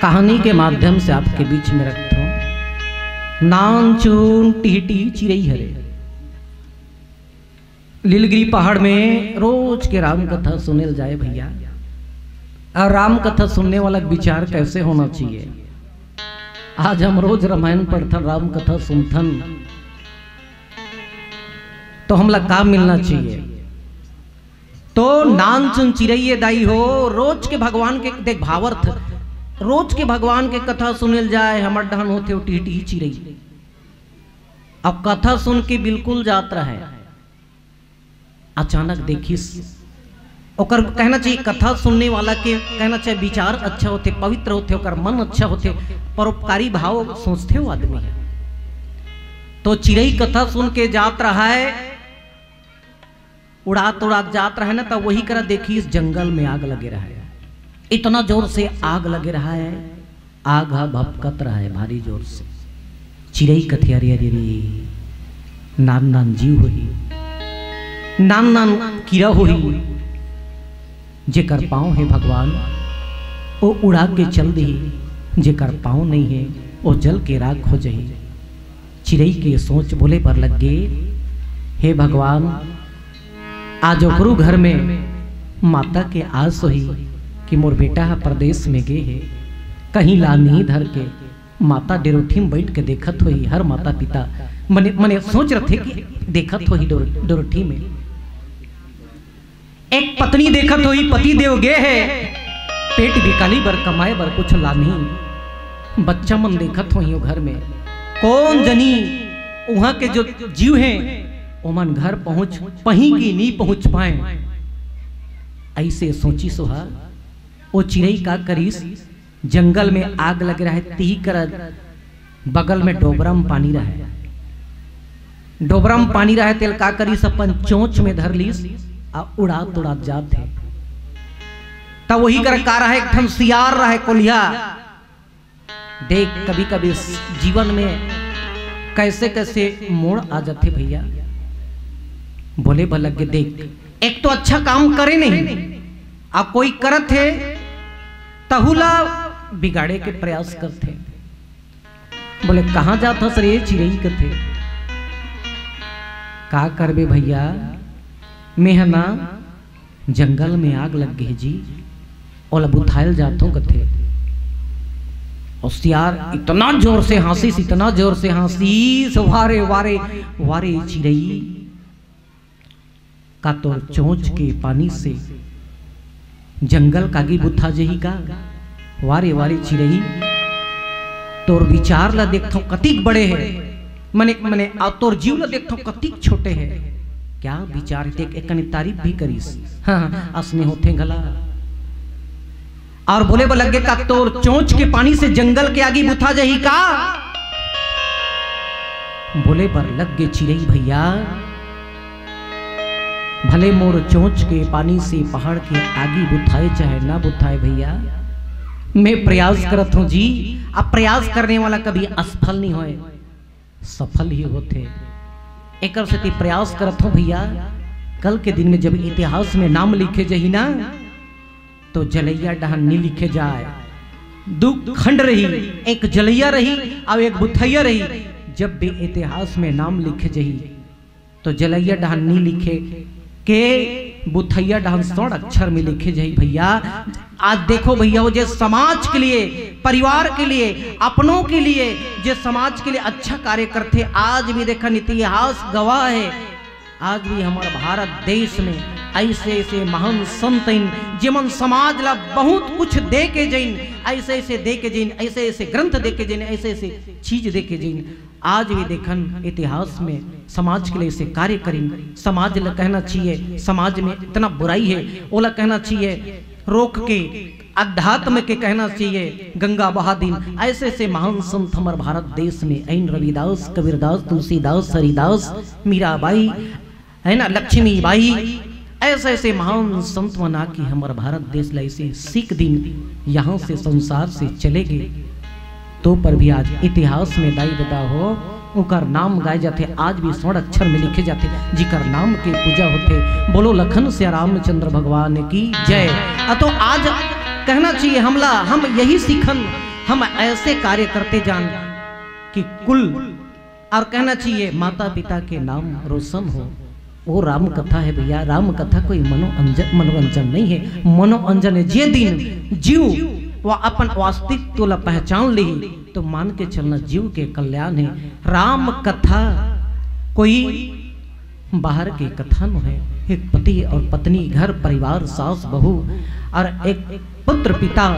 कहानी के माध्यम से आपके बीच में रखता हूं। नानचुन टिहटी चिरई हरे। लीलगिरी पहाड़ में रोज के राम कथा सुनेल जाए भैया। और राम कथा सुनने वाला के विचार कैसे होना चाहिए? आज हम रोज रामायण पढ़थन, राम कथा सुनथन, तो हमला का मिलना चाहिए? तो नानचुन चिरई ए दाई हो, रोज के भगवान के देख भावार्थ, रोज के भगवान के कथा सुनेल जाए, हमर डहन होथे ओ टिहटिही चिरई। अब कथा सुन के बिल्कुल जात रहे, अचानक देखिस, ओकर कहना चाहिए, कथा सुनने वाला के कहना चाहिए, विचार अच्छा होथे, पवित्र होथे, ओकर मन अच्छा होथे, परोपकारी भाव सोचथे ओ आदमी ह। तो चिरई कथा सुन के जात रहा है, उड़ात उड़ात जात रहे ना, त वही करा देखिस जंगल में आग लगे रहा है। इतना जोर से आग लगे रहा है, आग ह भभकत रहा है भारी जोर से। चिरई कथे, "अरे, अरे, अरे, नान नान जीव होही, नान नान कीरा होही, जेकर पाँव हे भगवान, ओ उड़ा के चल देही, जेकर पाँव नहीं हे, ओ जल के राख हो जही।" चिरई के सोच बोले बर लग गे, "हे भगवान, आज ओकरू घर में माता के आस होही कि मोर बेटा ह परदेस में गे हे, कहीं लानही धर के माता डेरोठी में बैठ के देखत होही।" हर माता पिता मने, मने सोच रथे कि देखत होही डोर-, डेरोठी में। एक पत्नी देखत होही, पति देव गे हे पेट बिकाली बर, कमाए बर कुछ लानही। बच्चा मन देखत होही ओ घर में, कौन जनी उहाँ के जो जीव हे, ओमन घर पहुँच पही कि नी पहुँच पाए। ऐसे सोचिस ओहा, ओ चिरई का करिस, जंगल में आग लगे रहे, तिही करा बगल में डोबरा में पानी रहे। डोबरा में पानी रहे, तेल का करिस, अपन चोंच में धर लिस, आ उड़ात उड़ात जात हे। त वही करा का रहे, एक ठन सियार रहे, कोलिहा। देख, कभी-कभी जीवन में कैसे-कैसे मोड़ आ जाथे भैया। बोले बर लग गे, देख, एक तो अच्छा काम करे नहीं, आ कोई करत हे, तहू ला बिगाड़े के प्रयास करथे। बोले, "कहाँ जात हस रे चिरई?" कथे। "का करबे भैया, मेंह ना जंगल में आग लग गे जी, ओला बुतायल जाथों," कथे। अउ सियार इतना जोर से हाँसिस, इतना जोर से हाँसिस, "वारे, वारे, वारे चिरई, का तोर चोंच के पानी से जंगल कागी बुता जही का? वारे, वारे चिरई, तोर विचार ला देखथों कतिक बड़े हे, मने, मने, अउ तोर जीव ला देखथों कतिक छोटे हे।" क्या विचार हे, देख, एकनी तारीफ भी करिस। हाँ, असने होथे घला। और बोले बर लगे, का तोर चोंच के पानी से जंगल के आगी बुता जही का? बोले बर लगे चिरई भैया, भले मोर चोंच के पानी से पहाड़ के आगी बुताए चाहे ना बुताए भैया, मैं प्रयास करत हूँ जी। अब प्रयास करने वाला कभी असफल नहीं होए, सफल ही होथे। एकर सेती प्रयास करत हूँ भैया, कल के दिन में जब इतिहास में नाम लिखे जही ना, तो जलैया डहन नी लिखे जाए। दू खंड रही, एक जलैया रही और एक बुथैया रही। जब भी इतिहास में नाम लिखे जही, तो जलैया डहन नी लिखे के बुथैया डहन स्वर्ण अक्षर में लिखे जही भैया। आज देखो भैया, वो जे समाज के लिए, परिवार के लिए, अपनों के लिए, जे समाज के लिए अच्छा कार्य करथे, आज भी देखन इतिहास गवाह हे। आज भी हमर भारत देश में ऐसे ऐसे महान संत इन, जेमन समाज ला बहुत कुछ दे के जइन, ऐसे ऐसे दे के जइन, ऐसे ऐसे ग्रंथ दे के जइन, ऐसे ऐसे चीज दे के जइन। आज भी देखन इतिहास में समाज के लिए ऐसे कार्य करिन। समाज ला कहना चाहिए, समाज में इतना बुराई हे, ओला कहना चाहिए रोक के, अध्यात्म के कहना चाहिए गंगा बहा दिन। ऐसे ऐसे महान संत हमर भारत देश में आइन, रविदास, कबीरदास, तुलसीदास, हरिदास, मीराबाई, है ना, लक्ष्मीबाई, ऐसे ऐसे महान संत मन आके हमर भारत देश ला ऐसे सीख दिन, यहाँ से संसार से चले गए। तो पर भी आज इतिहास में दाई ददा हो, उनकर नाम गाए जाथे, आज भी स्वर्ण अक्षर में लिखे जाथे, जिकर नाम के पूजा होथे। बोलो लखन सिया रामचंद्र भगवान की जय। आ तो आज कहना चाहिए हमला, हम यही सीखन, हम ऐसे कार्य करते जान कि कुल और कहना चाहिए माता पिता के नाम रोशन हो। वो राम कथा है भैया, राम कथा कोई मनोरंजन, मनोरंजन नहीं है, मनोरंजन है। जे दिन जीव वो अपन अस्तित्व ला पहचान ली, तो मान के चलना जीव के कल्याण है। राम कथा कोई बाहर के कथा नो है। एक पति और पत्नी, घर परिवार, सास बहू और एक पुत्र पिता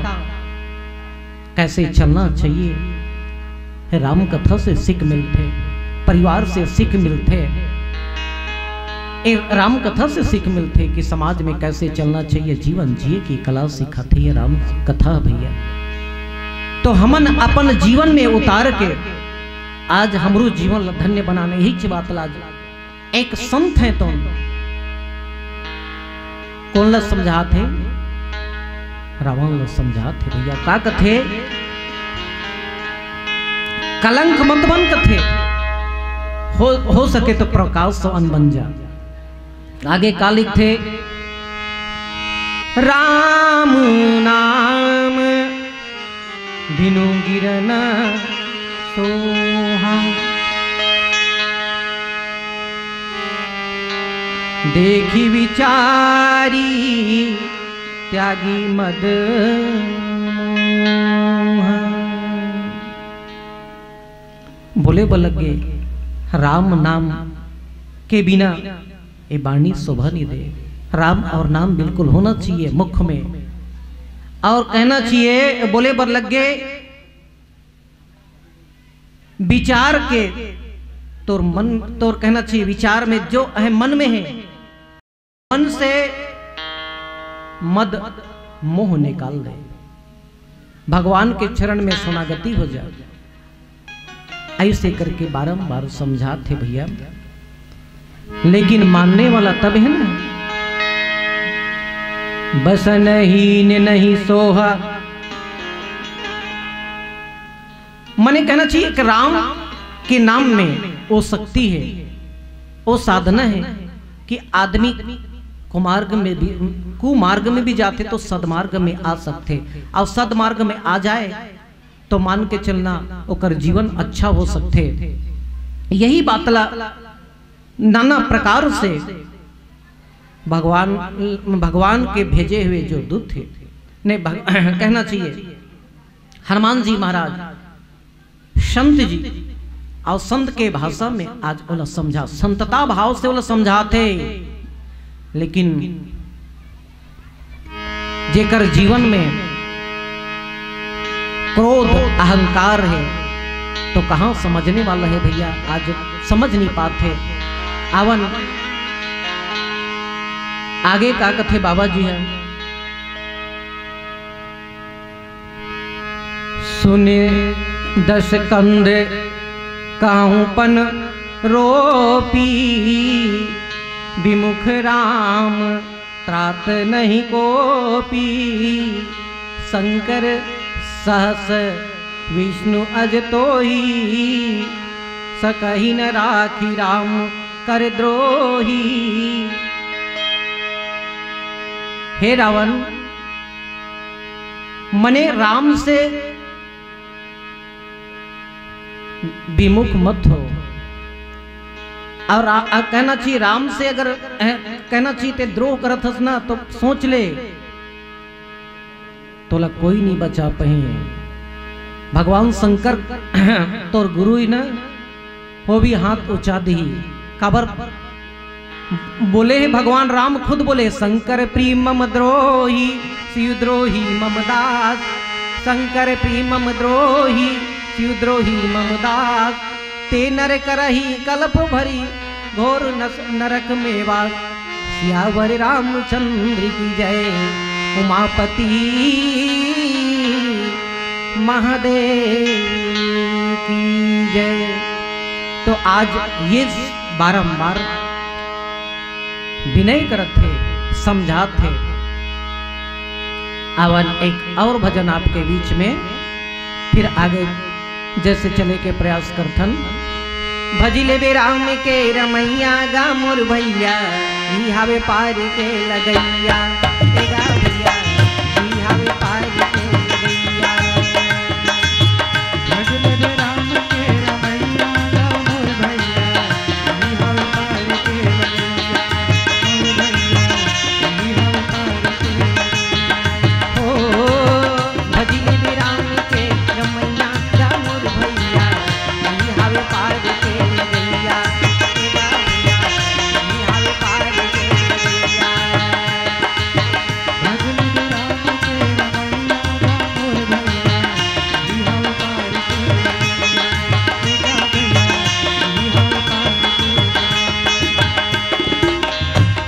कैसे चलना चाहिए। राम कथा से सीख मिलथे, परिवार से सीख मिलथे। ए, राम कथा से सीख मिलथे कि समाज में कैसे चलना चाहिए, जीवन जिए की कला सिखाथे ये राम कथा भैया। तो हमन अपन जीवन में उतार के आज हमरो जीवन ला धन्य बनाने, यही च बात ला आज एक संत हे तो कोन ला समझात हे? रावण ला समझात हे भैया। का कथे? कलंक मत बन कथे, हो, हो सके तो प्रकाश समान बन जा। आगे का लिखथे? राम नाम बिनु गिरना सोहा। देखि विचारी त्यागी मद मोहा। बोले बर लगे, राम नाम के बिना ये बाणी शोभा नहीं दे। राम और नाम बिल्कुल होना चाहिए मुख में। और कहना चाहिए, बोले बर लगे, विचार के तोर मन, तोर कहना चाहिए, विचार में जो है, मन में है, मन से मद मोह निकाल दे, भगवान के चरण में शरणागति हो जा। ऐसे करके बारंबार समझात हे भैया, लेकिन मानने वाला तब है ना। बसन हीन नहीं सोहा। मने कहना चाहिए कि राम के नाम में वो शक्ति है, वो साधना है कि आदमी कुमार्ग में भी, कुमार्ग में भी जाथे तो सदमार्ग में आ सकथे, और सदमार्ग में आ जाए तो मान के चलना ओकर जीवन अच्छा हो सकथे। यही बात ला नाना प्रकार से भगवान, भगवान के भेजे हुए जो दूत थे ने भग-, कहना चाहिए, हनुमान जी महाराज संत जी, और संत के भाषा में आज ओला समझा, संतता भाव से ओला समझाथे। लेकिन जेकर जीवन में क्रोध, अहंकार है, तो कहाँ समझने वाला है भैया? आज समझ नहीं पाथे। आवन आगे का कथे बाबा जी ह? सुने दस कंध काहूपन रोपी, विमुख राम त्रात नहीं कोपी। शंकर सहस विष्णु अज तोही, सकहि न राखी राम कर द्रोही। हे रावण, मने राम से विमुख मत हो। और रा-, आ, कहना चाहिए, राम से अगर, अ, कहना चाहिए, ते द्रोह करत हस ना, तो सोच ले, तोला कोई नहीं बचा पही। भगवान शंकर तोर गुरु ही ना, वो भी हाथ उचा दिही। काबर बोले हे भगवान राम खुद बोले, "शंकर प्रिय मम द्रोही, शिव द्रोही मम दास। शंकर प्रिय मम द्रोही, शिव द्रोही मम दास। ते नर करही कल्प भरी, घोर नस-, नरक में वास।" सियावर रामचंद्र की जय, उमापति महादेव की जय। तो आज ये बारंबार विनय करत हे, समझात हे। अवन एक और भजन आपके बीच में, फिर आगे जैसे चले के प्रयास करथन। भजि लेबे राम के रमैया गा मोर भैया, ई हावे पार के लगैया। ए गा भैया, ई हावे पार के लगैया। भजि लेबे राम के रमैया गा मोर भैया, ई हावे पार के लगैया। मोर भैया, ई हावे पार के लगैया। ओ, भजि लेबे राम के रमैया गा मोर भैया, ई हावे पार के लगैया। ए गा भैया, ई हावे पार के लगैया। भजि लेबे राम के रमैया गा मोर भैया, ई हावे पार के लगैया। ए गा भैया, ई हावे पार के लगैया।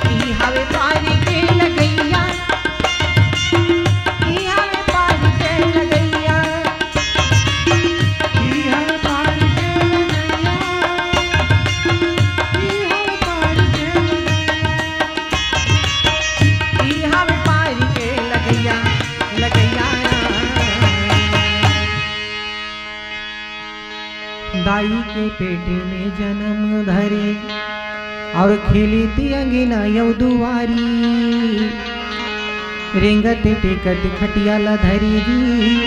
ई हावे पार के लगैया, ई हावे पार के लगैया, ई हावे पार के लगैया, ई हावे पार के लगैया, ई हावे पार के लगैया, लगैया। दाई के पेट में जन्म धरे और खेली थी अंगना यौ दुआरी। रेंगत टेकत खटिया ला धरी जी,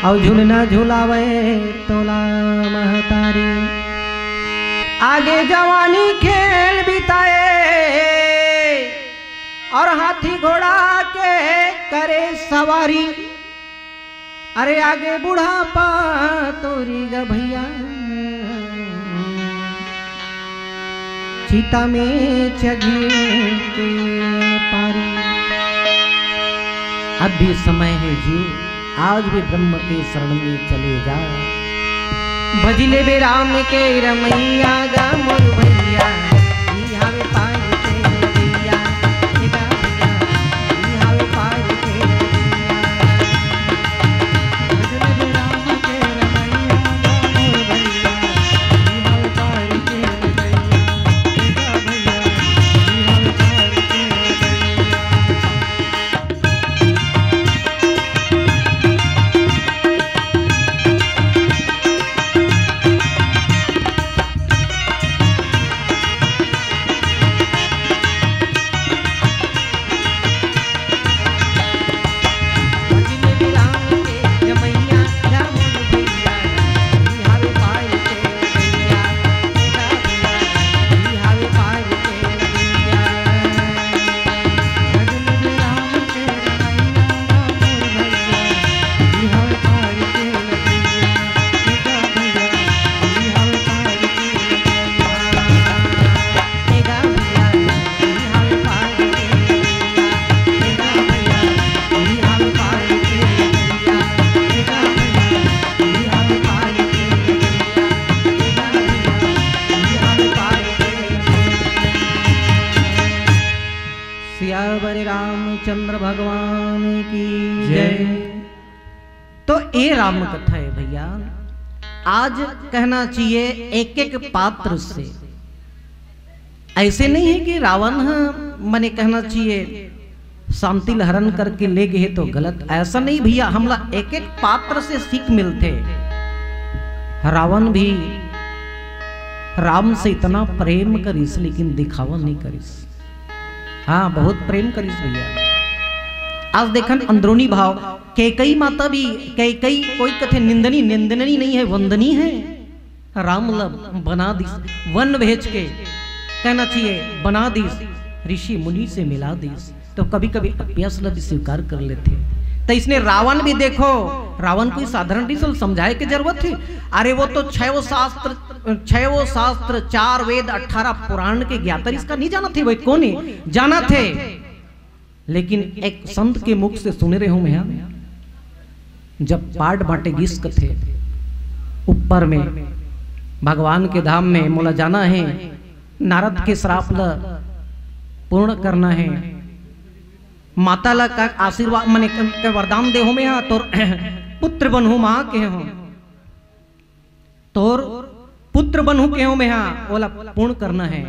और झुलना झुलावे तोला महतारी। आगे जवानी खेल बिताए, और हाथी घोड़ा के करे सवारी। अरे आगे बुढ़ापा तोरी ग भैया, चिता में चघे के पारी। अब भी समय है जी, आज भी ब्रह्म के शरण में चले जा। भजि लेबे राम के रमैया गा मोर भैया, ई हावे पार के लगैया। ए गा भैया, ई हावे पार के लगैया। भजि लेबे राम के रमैया गा मोर भैया, ई हावे पार के लगैया। ए गा भैया, ई हावे पार के लगैया। चंद्र भगवान की जय। तो ये राम कथा है भैया, आज कहना चाहिए एक एक पात्र से। ऐसे नहीं है कि रावण ह, मने कहना चाहिए शांति ल हरण करके ले गए तो गलत, ऐसा नहीं भैया। हमला एक एक पात्र से सीख मिलथे। रावण भी राम से इतना प्रेम करिस लेकिन दिखावा नहीं करिस। हाँ, बहुत प्रेम करिस भैया। आज देखन अंदरूनी भाव, कैकई माता भी, कैकई कोई कथे निंदनी, निंदनी नहीं है, वंदनी है। राम ल बना दिस, वन भेज के कहना चाहिए बना दिस, ऋषि मुनि से मिला दिस। तो कभी कभी अपयस ल भी स्वीकार कर लेथे। तो इसने रावण भी देखो, रावण कोई साधारण नहीं, समझाए के जरूरत है। अरे वो तो छह वो शास्त्र, छह वो शास्त्र, चार वेद, अठारह पुराण के ज्ञाता, इसका नहीं जाना थे, वो कोनी जाना थे। लेकिन एक संत के मुख से सुने रहे हूं मैं, जब पाट बांटे गिस कथे ऊपर में भगवान के धाम में मोला जाना है, नारद के श्राप ल पूर्ण करना है, माता ला का आशीर्वाद मने क-, क-, वरदान दे हो में हा तोर पुत्र बनहूं मां के हो, तोर पुत्र बनहूं के हो में हा, ओला पूर्ण करना है।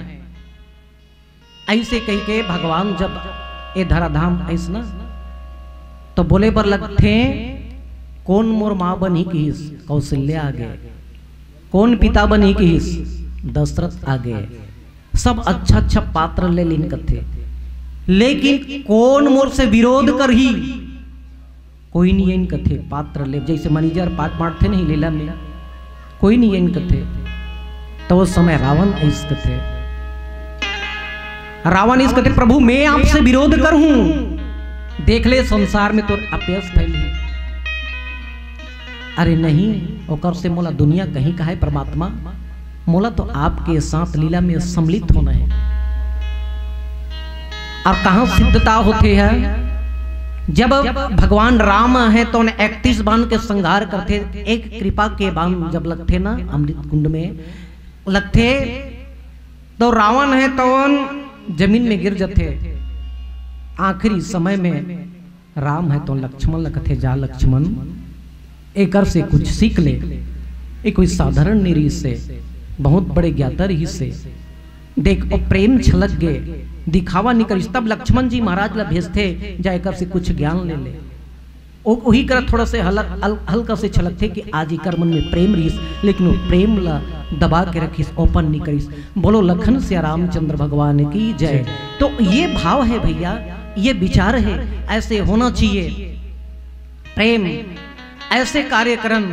ऐसे कही के भगवान जब ए धराधाम आइस ना, तो बोले बर लगथे, कौन मोर माँ बनही किहिस? कौशल्या आगे। कौन पिता बनही किहिस? दशरथ आगे। सब अच्छा अच्छा पात्र ले लीन कथे, लेकिन कौन मोर से विरोध करही? कोई नहीं एन कथे पात्र ले, जैसे मैनेजर पाट मारथे नहीं लीला में, कोई नहीं एन कथे। तो उस समय रावण इस कथे, रावण इस कथे, प्रभु मैं आपसे विरोध कर हूं, देख ले संसार में तो अपयस फैली। अरे नहीं, ओकर से मोला दुनिया कहीं का है परमात्मा, मोला तो आपके साथ लीला में सम्मिलित होना है। और कहाँ सिद्धता होते है? जब भगवान राम है तो उन्हें इकतीस बाण के संहार करते, एक कृपा के बाण जब लगते ना अमृत कुंड में लगते, तो रावण है तो जमीन में गिर जाते। आखिरी समय में राम है तो लक्ष्मण ल कथे, जा लक्ष्मण, एकर से कुछ सीख ले। ये कोई साधारण नहीं रहिस हे, बहुत बड़े ज्ञाता रहिस हे। देख, ओ प्रेम छलक गे, दिखावा नहीं करिस। तब लक्ष्मण जी महाराज ला भेजथे, जा एकर से कुछ ज्ञान ले ले। ओ, वही करा थोड़ा से हल-, हल-, हल्का से छलकथे कि आज एकर मन में प्रेम रहिस, लेकिन वो प्रेम ला दबा के रखिस, open नहीं करिस। बोलो लखन सिया रामचंद्र भगवान की जय। तो ये भाव है भैया, ये विचार है, ऐसे होना चाहिए। प्रेम, ऐसे कार्यक्रम,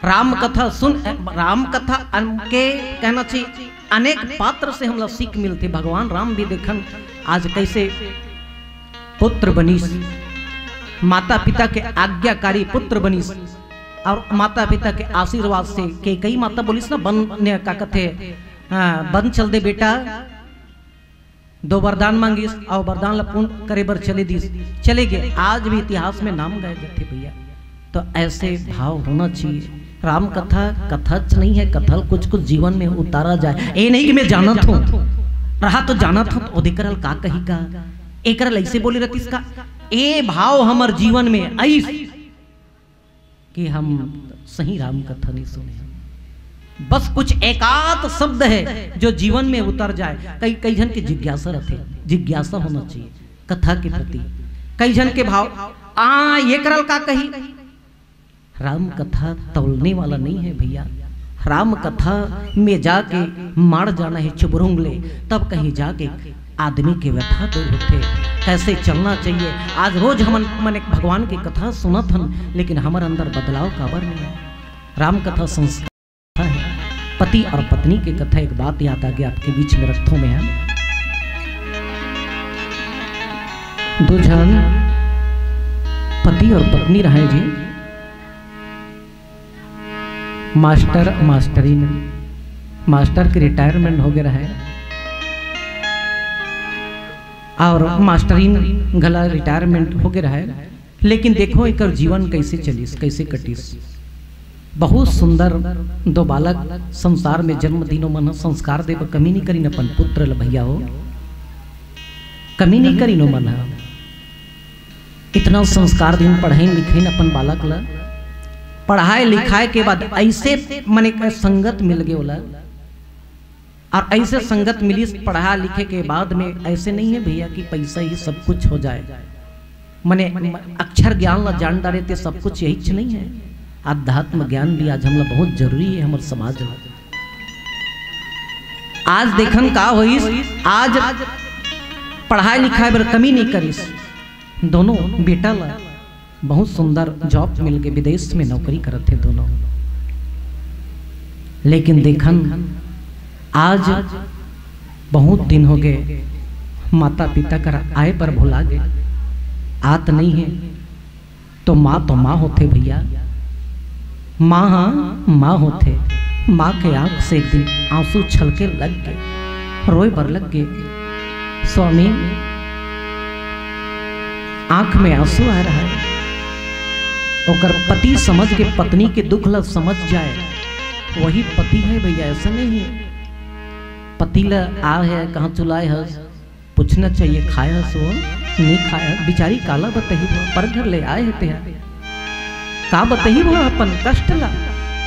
राम कथा सुन, राम कथा अन-, के कहना चाहिए, अनेक पात्र से हमला सीख मिलथे। भगवान राम भी देखन आज कैसे पुत्र बनिस, माता पिता के आज्ञाकारी पुत्र बनिस, और माता पिता के आशीर्वाद से कैकई माता बोलिस ना, बन ने का कथे, हाँ, बन चल दे बेटा, दो वरदान मांगिस और वरदान ला पूर्ण करे बर चले दिस, चले गए। आज भी इतिहास में नाम गाए जाथे भैया। तो ऐसे भाव होना चाहिए। राम कथा कथा च नहीं है, कथा कुछ कुछ जीवन में उतारा जाए। ये नहीं कि मैं जानत हूँ, रहा तो जानत हूँ तो ओदे करल का कही का, एकर ऐसे बोले रहतिस का। ए भाव हमर जीवन में आइस कि हम सही राम कथा नहीं सुने। बस कुछ एकाध शब्द है जो जीवन में उतर जाए। कई, कई जन के जिज्ञासा रहते, जिज्ञासा होना चाहिए कथा के प्रति। कई जन के भाव, आ, ये करल का कही? राम कथा तौलने वाला नहीं है भैया। राम कथा में जाके माड़ जाना है चुबरुंग ले, तब कहीं जाके आदमी के व्यथा दूर होथे। कैसे चलना चाहिए? आज रोज हमन मन एक भगवान की कथा सुनत हन, लेकिन हमर अंदर बदलाव काबर नहीं है? राम कथा संस्कार है, पति और पत्नी की कथा। एक बात याद आ गया, आपके बीच में रखथों मैं, दो झन पति और पत्नी रहे जी, मास्टर मास्टरिन, मास्टर के रिटायरमेंट हो गया है और मास्टरिन घला रिटायरमेंट हो गया है। लेकिन देखो एकर जीवन कैसे चलिस, कैसे कटिस। बहुत सुंदर दो बालक संसार में जन्म दिनो मन संस्कार देव कमी नहीं करिन अपन पुत्र ल भैया हो। कमी नहीं करिन ओमन ह। इतना संस्कार दिन पढ़ाइन लिखाइन अपन बालक ल, पढ़ाए लिखाए के बाद ऐसे मने के संगत मिल गे ओला, और ऐसे संगत मिलिस पढ़ा लिखे के बाद में। ऐसे नहीं है भैया कि पैसा ही सब कुछ हो जाए, मने अक्षर ज्ञान ला जान डारे ते सब कुछ यहीच नहीं है। अध्यात्म ज्ञान भी आज हमला बहुत जरूरी है हमर समाज में। आज देखन का होइस, आज पढ़ाई लिखाई बर कमी नहीं करिस। दोनों बेटा ला बहुत सुंदर जॉब मिल के विदेश में नौकरी करत हे दोनों। लेकिन देखन आज बहुत दिन हो गए, माता पिता कर आए पर भुला गए, आत नहीं है। तो माँ तो माँ होथे भैया, माँ हा माँ होथे। माँ के आंख से एक दिन आंसू छलके लग गए, रोए बर लग गए। स्वामी, आंख में आंसू आ रहा है। ओकर पति समझ के पत्नी के दुख ला समझ जाए, वही पति है भैया, ऐसा नहीं है। पति ला आ है, कहाँ चुलाए हस, पूछना चाहिए, खाए हस वो, नहीं खाए हस। बिचारी काला बताही वो, पर घर ले आए है तेहा। का बताही वो अपन कष्ट ला,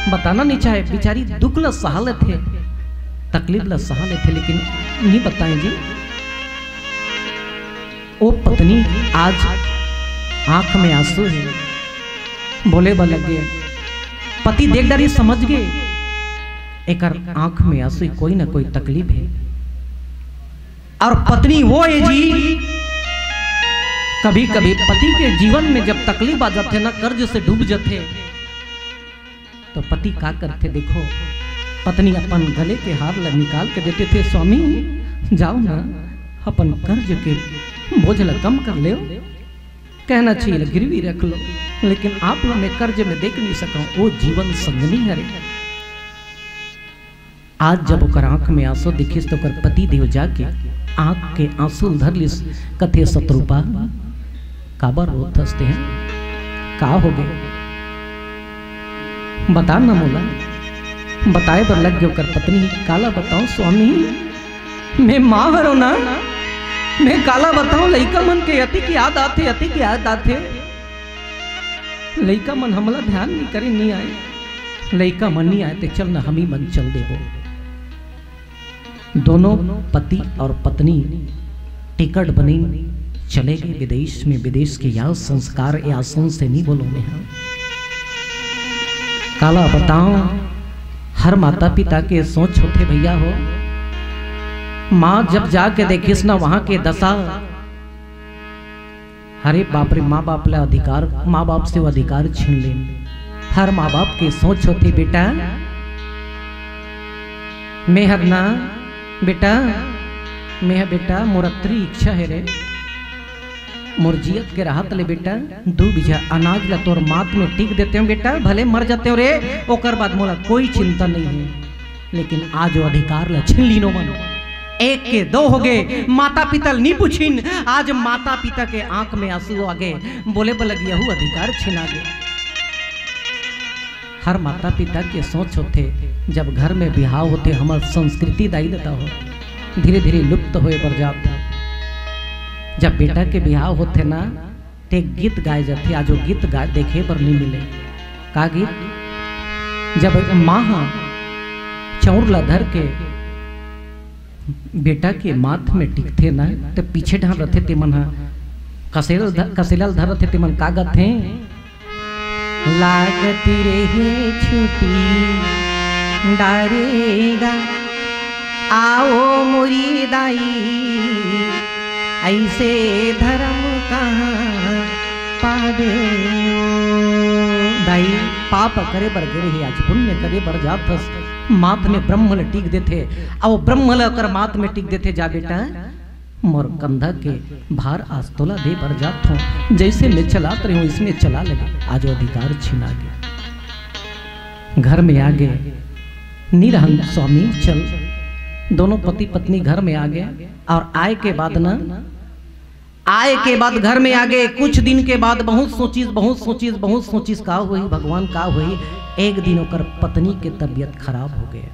बताना नहीं चाहे। बिचारी दुख ला सहा लेथे, तकलीफ ला सहा लेथे, लेकिन नहीं बताए जी। ओ पत्नी आज आंख में आंसू है, बोले बर लग गए। पति देख डारी, समझ गए एकर आंख में आंसू, कोई ना कोई तकलीफ है। और पत्नी वो है जी, कभी कभी पति के जीवन में जब तकलीफ आ जाथे ना, कर्ज से डूब जाथे, तो पति का करथे देखो, पत्नी अपन गले के हार ला निकाल के देथे, स्वामी जाओ ना, अपन कर्ज के बोझ ला कम कर लेव। कहना चाहिए गिरवी रख लो, लेकिन आप ला मैं कर्ज में देख नहीं सकूं, वो जीवन संगनी हरे। आज जब ओकर आंख में आंसू दिखिस तो ओकर पति देव जाके आंख के आंसू धर लिस, कथे, "सतरूपा, काबर रोत हस तें? का हो गए? बता ना मोला।" बताए बर लग गए ओकर पत्नी, "काला बताओ स्वामी, मैं माँ हरो ना, मैं काला बताओ, लइका मन के अतिक याद आथे, अतिक याद आथे।" लइका मन हमला ध्यान नहीं करे, नहीं आए। लइका मन नहीं आए, ते चल न, हम ही मन चल देबो। दोनों पति और पत्नी टिकट बने चले गए विदेश में। विदेश के या संस्कार या आसन से नहीं बोलो मैं, हाँ। काला बताओ, हर माता पिता के सोच होथे भैया हो। माँ जब जाके देखिस ना वहां के दशा, अरे बाप रे, माँ बाप ला अधिकार, माँ बाप से वो अधिकार छीन ले। हर माँ बाप के सोच होथे, बेटा, मैं हर ना, बेटा, मैं हर बेटा, मोर अतरी इच्छा है रे, मोर जियत के रहत ले बेटा, दू बीघा अनाज ला तोर माथ में टिक देते हो बेटा, भले मर जाते हो रे, ओकर बाद मोला कोई चिंता नहीं है। लेकिन आज वो अधिकार ला छीन लीन ओमन। एक के दो हो गए, माता पिता ल नी पूछिन, आज माता पिता के आंख में आंसू आ गए, बोले बर लग गए, यहू अधिकार छिना गए। हर माता पिता के सोच होथे, जब घर में बिहाव होथे, हमर संस्कृति दाई ददा हो, धीरे धीरे लुप्त होए बर जात हे। जब बेटा के बिहाव होथे ना, ते गीत गाए जाथे, आज वो गीत गाए देखे बर नहीं मिले। का गीत? जब माँ ह चौर ला धर के बेटा के माथ में टिकथे ना, तो पीछे ढान रथे ते मन ह कसेल ध-, कसेला ल धर रथे ते मन का गाथे? लागत रहे छुट्टी डारेगा, आओ मोरी दाई, ऐसे धर्म कहाँ पावे ओ। दाई, पाप करे बर गे रहे, आज पुण्य करे बर जात हस। माथ में ब्रह्म ल टिक देथे, अउ ब्रह्म ल ओकर माथ में टिक देथे, जा बेटा, मोर कंधा के भार आज तोला दे बर जात हूँ। जैसे मैं चलात रहे हूँ, इसने चला लगे, आज वो अधिकार छिना गया। घर में आ गए, नी रहन स्वामी, चल। दोनों पति पत्नी घर में आ गए और आए के बाद ना, आए के बाद घर में आ गए, कुछ दिन के बाद बहुत सोचिस, बहुत सोचिस, बहुत सोचिस, का होई भगवान, का होई। एक दिन ओकर पत्नी के तबीयत खराब हो गए,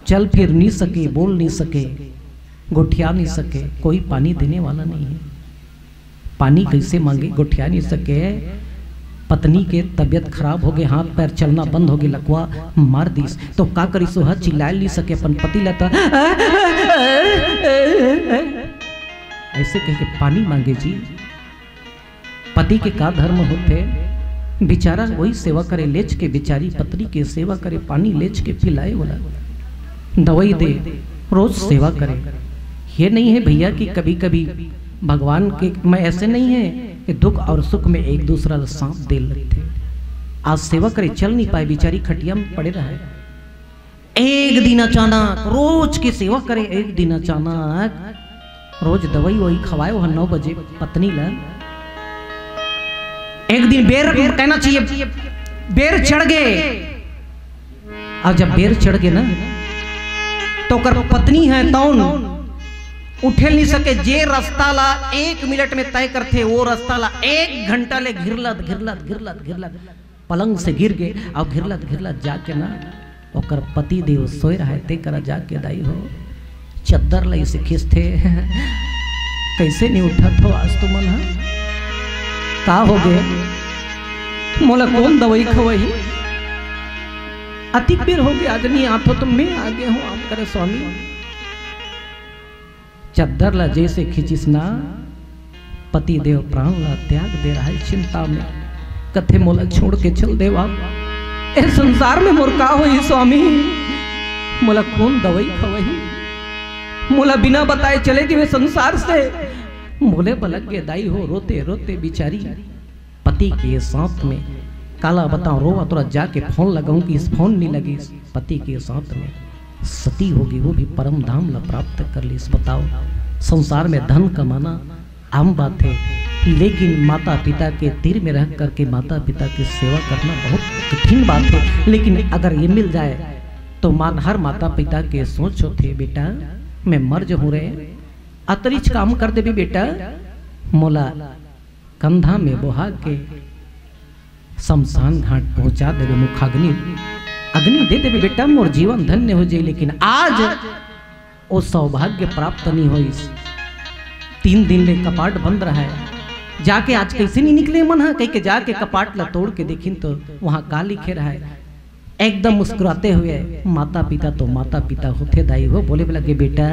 चल फिर नी सके, बोल नी सके। गोठिया नहीं सके, कोई पानी देने वाला नहीं है। पानी कैसे मांगे, गोठिया नहीं सके। पत्नी के तबीयत खराब हो गई, हाथ पैर चलना बंद हो गई, लकवा मार दिस, तो का करिस, ओह चिल्लाए नहीं सके अपन पति ला, त ऐसे कह के पानी मांगे जी। पति के का धर्म होथे? बेचारा वही सेवा करे, लेच के बेचारी पत्नी के सेवा करे, पानी लेच के पिलाए वाला, दवाई दे, रोज सेवा करे। ये नहीं है भैया कि कभी कभी भगवान के मैं ऐसे नहीं है कि दुख और सुख में एक दूसरा ला साथ दे लेथे। आज सेवा करे, चल नहीं पाए, बेचारी खटिया में पड़े रहे। एक दिन अचानक, रोज के सेवा करे, एक दिन अचानक रोज दवाई वही खवाए हो नौ बजे पत्नी ला। एक दिन बेर कहना चाहिए, बेर चढ़ गए। और जब बेर चढ़ गए ना, तो ओकर पत्नी है तौन उठे नहीं सके। जे रास्ता ला एक मिनट में तय करथे, वो रास्ता ला एक घंटा ले घिरलत घिरलत घिरलत घिरलत पलंग से गिर गए। और घिरलत घिरलत जाके ना, ओकर पति देव सोए रहे, ते करा जाके दाई हो, चद्दर ला इसे खींचथे। कैसे नहीं उठत हो आज तुमन ह? का हो गए? मोला कौन दवाई खवाही? अतिक बेर हो गए, आज नहीं आत हो तो मैं आ गए हूँ आप करे स्वामी। चद्दर ला जैसे खींचिस ना, पति देव प्राण ला त्याग दे रहा है चिंता में। कथे, "मोला छोड़ के चल देव आप, ए संसार में मोर का होही स्वामी? मोला कौन दवाई खवाही? मोला बिना बताए चले गए संसार से।" बोले बलक के दाई हो, रोते रोते बिचारी पति के साथ में, काला बताऊं, रोवा तोरा जाके फोन लगाऊं कि इस फोन नहीं लगी। पति के साथ में सती होगी, वो भी परम धाम ला प्राप्त कर ली। बताओ, संसार में धन कमाना आम बात है, लेकिन माता पिता के तीर में रह करके माता पिता की सेवा करना बहुत कठिन बात है। लेकिन अगर ये मिल जाए तो मान, हर माता पिता के सोच होथे, "बेटा, मैं मर जहूं रे, अतरिच काम कर देबे बेटा, मोला कंधा में बोहा के शमशान घाट पहुंचा देबे, मुखाग्नि, अग्नि दे देबे बेटा, मोर जीवन धन्य हो जाए।" लेकिन आज वो सौभाग्य प्राप्त नहीं होइस। तीन दिन ले कपाट बंद रहा है। जाके आज कैसे नहीं निकले मन ह, कह के जाके कपाट ला तोड़ के देखिन तो वहां का लिखे रहा है। एकदम मुस्कुराते हुए, माता पिता तो माता पिता होथे दाई हो, बोले लगे, "बेटा,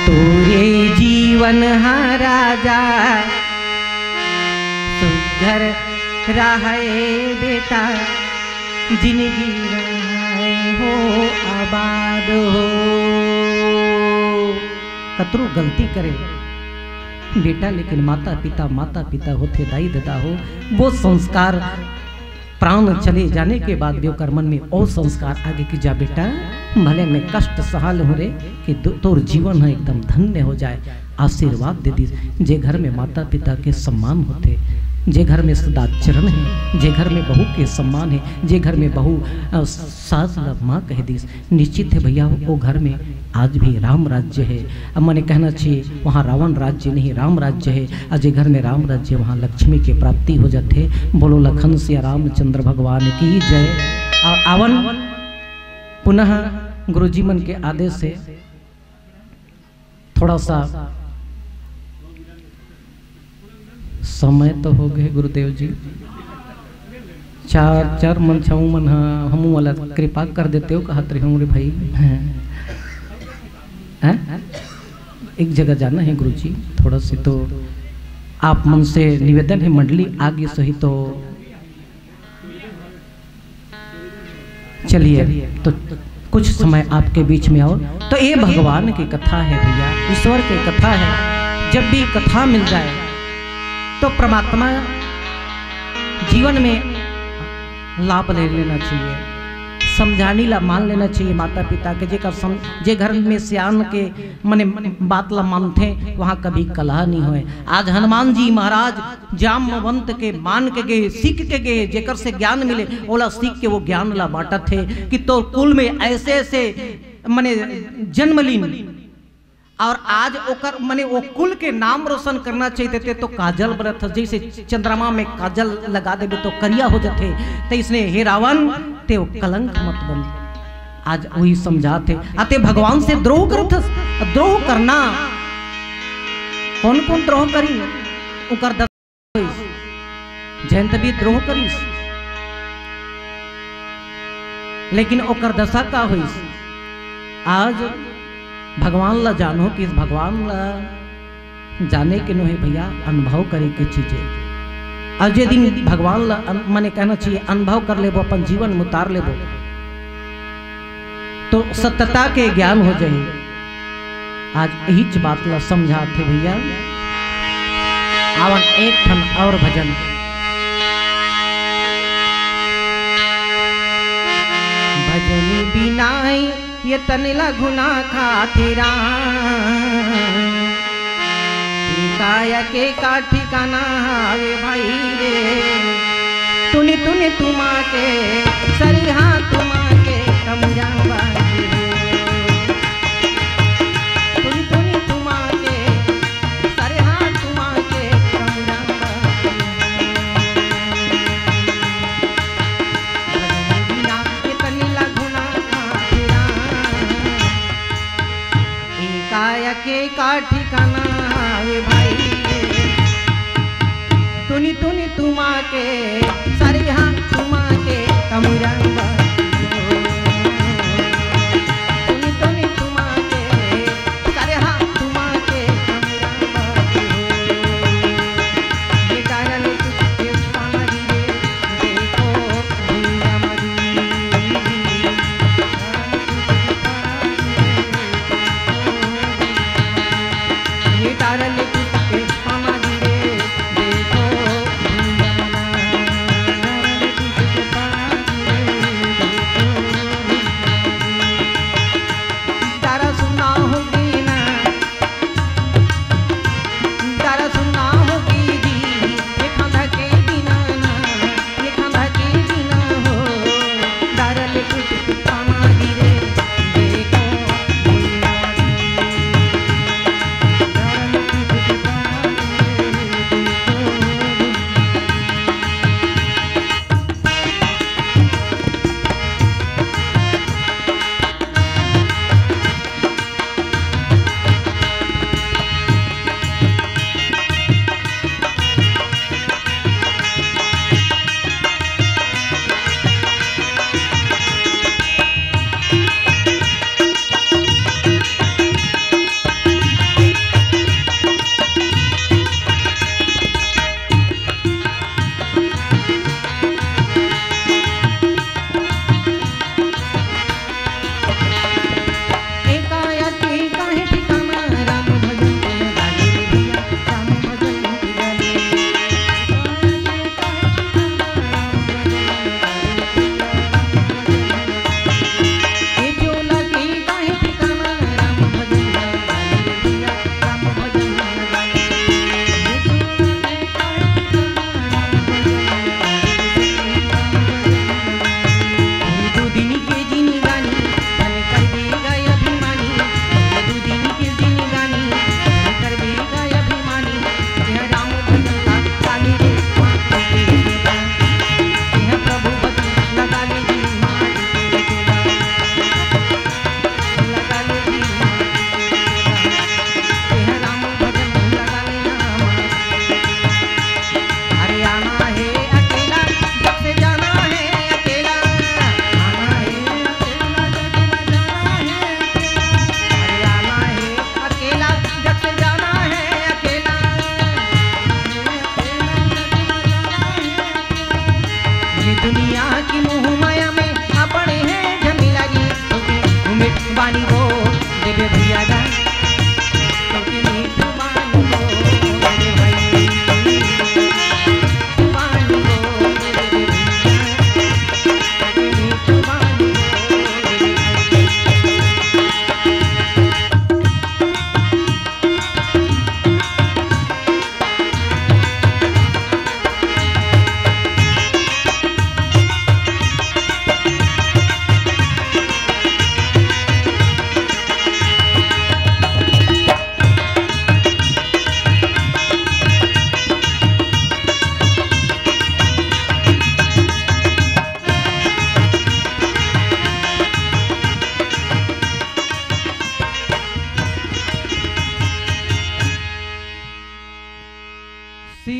तोरे जीवन हा राजा सुघर रहय बेटा, जिनगी रहय हो आबाद हो।" कतरो गलती करे बेटा, लेकिन माता पिता, माता पिता होथे दाई ददा हो, वो संस्कार प्राण चले जाने के बाद भी ओकर मन में ओ संस्कार आगे कि जा बेटा, भले मैं कष्ट सहा लूं रे, कि दो-, तोर जीवन ह एकदम धन्य हो जाए। आशीर्वाद दे दिस। जे घर में माता पिता के सम्मान होथे, जे घर में सदाचरण है, जे घर में बहू के सम्मान है, जे घर में बहू, अ, सास ला माँ कह दिस, निश्चित है भैया, वो घर में आज भी राम राज्य है। अब मने कहना चाहिए, वहाँ रावण राज्य नहीं, राम राज्य है। और जे घर में राम राज्य, वहाँ लक्ष्मी की प्राप्ति हो जाथे। बोलो लखन सिया रामचंद्र भगवान की जय। और आवन पुनः गुरुजी मन के आदेश से थोड़ा सा समय तो हो गए गुरुदेव जी, चार, चार मन, छऊ मन ह, हमू वाला कृपा कर देते हो, कहत रहे हूँ रे भाई। हैं? एक जगह जाना है गुरुजी, थोड़ा सी तो आप मन से निवेदन है, मंडली आगे सही तो चलिए, तो कुछ समय आपके बीच में आओ। तो ये भगवान की कथा है भैया, ईश्वर की कथा है। जब भी कथा मिल जाए तो परमात्मा जीवन में लाभ ले लेना चाहिए, समझानी ला मान लेना चाहिए माता पिता के। जेकर सम-, जे घर में सियान के मने बात ला मानथे, वहाँ कभी कलह नहीं होए। आज हनुमान जी महाराज जामवंत के मान के गए, सीख के गए, जेकर से ज्ञान मिले, ओला सीख के वो ज्ञान ला बांटत हे कि तोर कुल में ऐसे ऐसे मने जन्म लीन, और आज ओकर मने वो कुल के नाम रोशन करना चाहिए थे, तो काजल बरत हस, जैसे चंद्रमा में काजल लगा देबे तो करिया हो जाथे, तो इसने हे रावण, ते वो कलंक मत बन। आज वही समझात हे। अते भगवान से द्रोह करथस, द्रोह करना, कौन कौन द्रोह करी, ओकर दशा होइस। जयंत भी द्रोह करिस, लेकिन ओकर दशा का होइस? आज भगवान ला जानो कि इस भगवान ला जाने के नोहे भैया, अनुभव करे के चीज हे। अउ जे दिन भगवान ला अन-, मने कहना चाहिए, अनुभव कर लेबो, अपन जीवन में उतार लेबो, तो सत्यता के ज्ञान हो जाए। आज यहीच बात ला समझात हे भैया। आवन एक ठन और भजन। भजन बिनाई ये तन ला घुना खाथे राम। ये काया के का ठिकाना हावे भाई रे। तुनि तुनि तुमा के सरिहा तुमा के कमरा बाजे। तुनि तुनि तुमा के सरिहा तुमा के कमरा बाजे। बिना ये तन ला घुना खाथे राम। एकाएक एका ठिकाना हावे भाई रे। तुनि तुनि तुमा के सरिहा तुमा के कमुरंग। तुनि तुनि तुमा के सरिहा तुमा के कमुरंग। ये डारल तुझे पानी रे, देखो भैया मरी।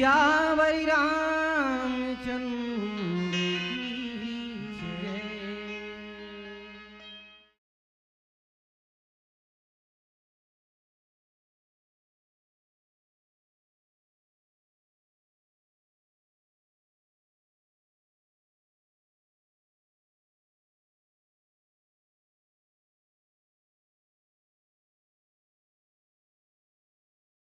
आवै रामचंद्र।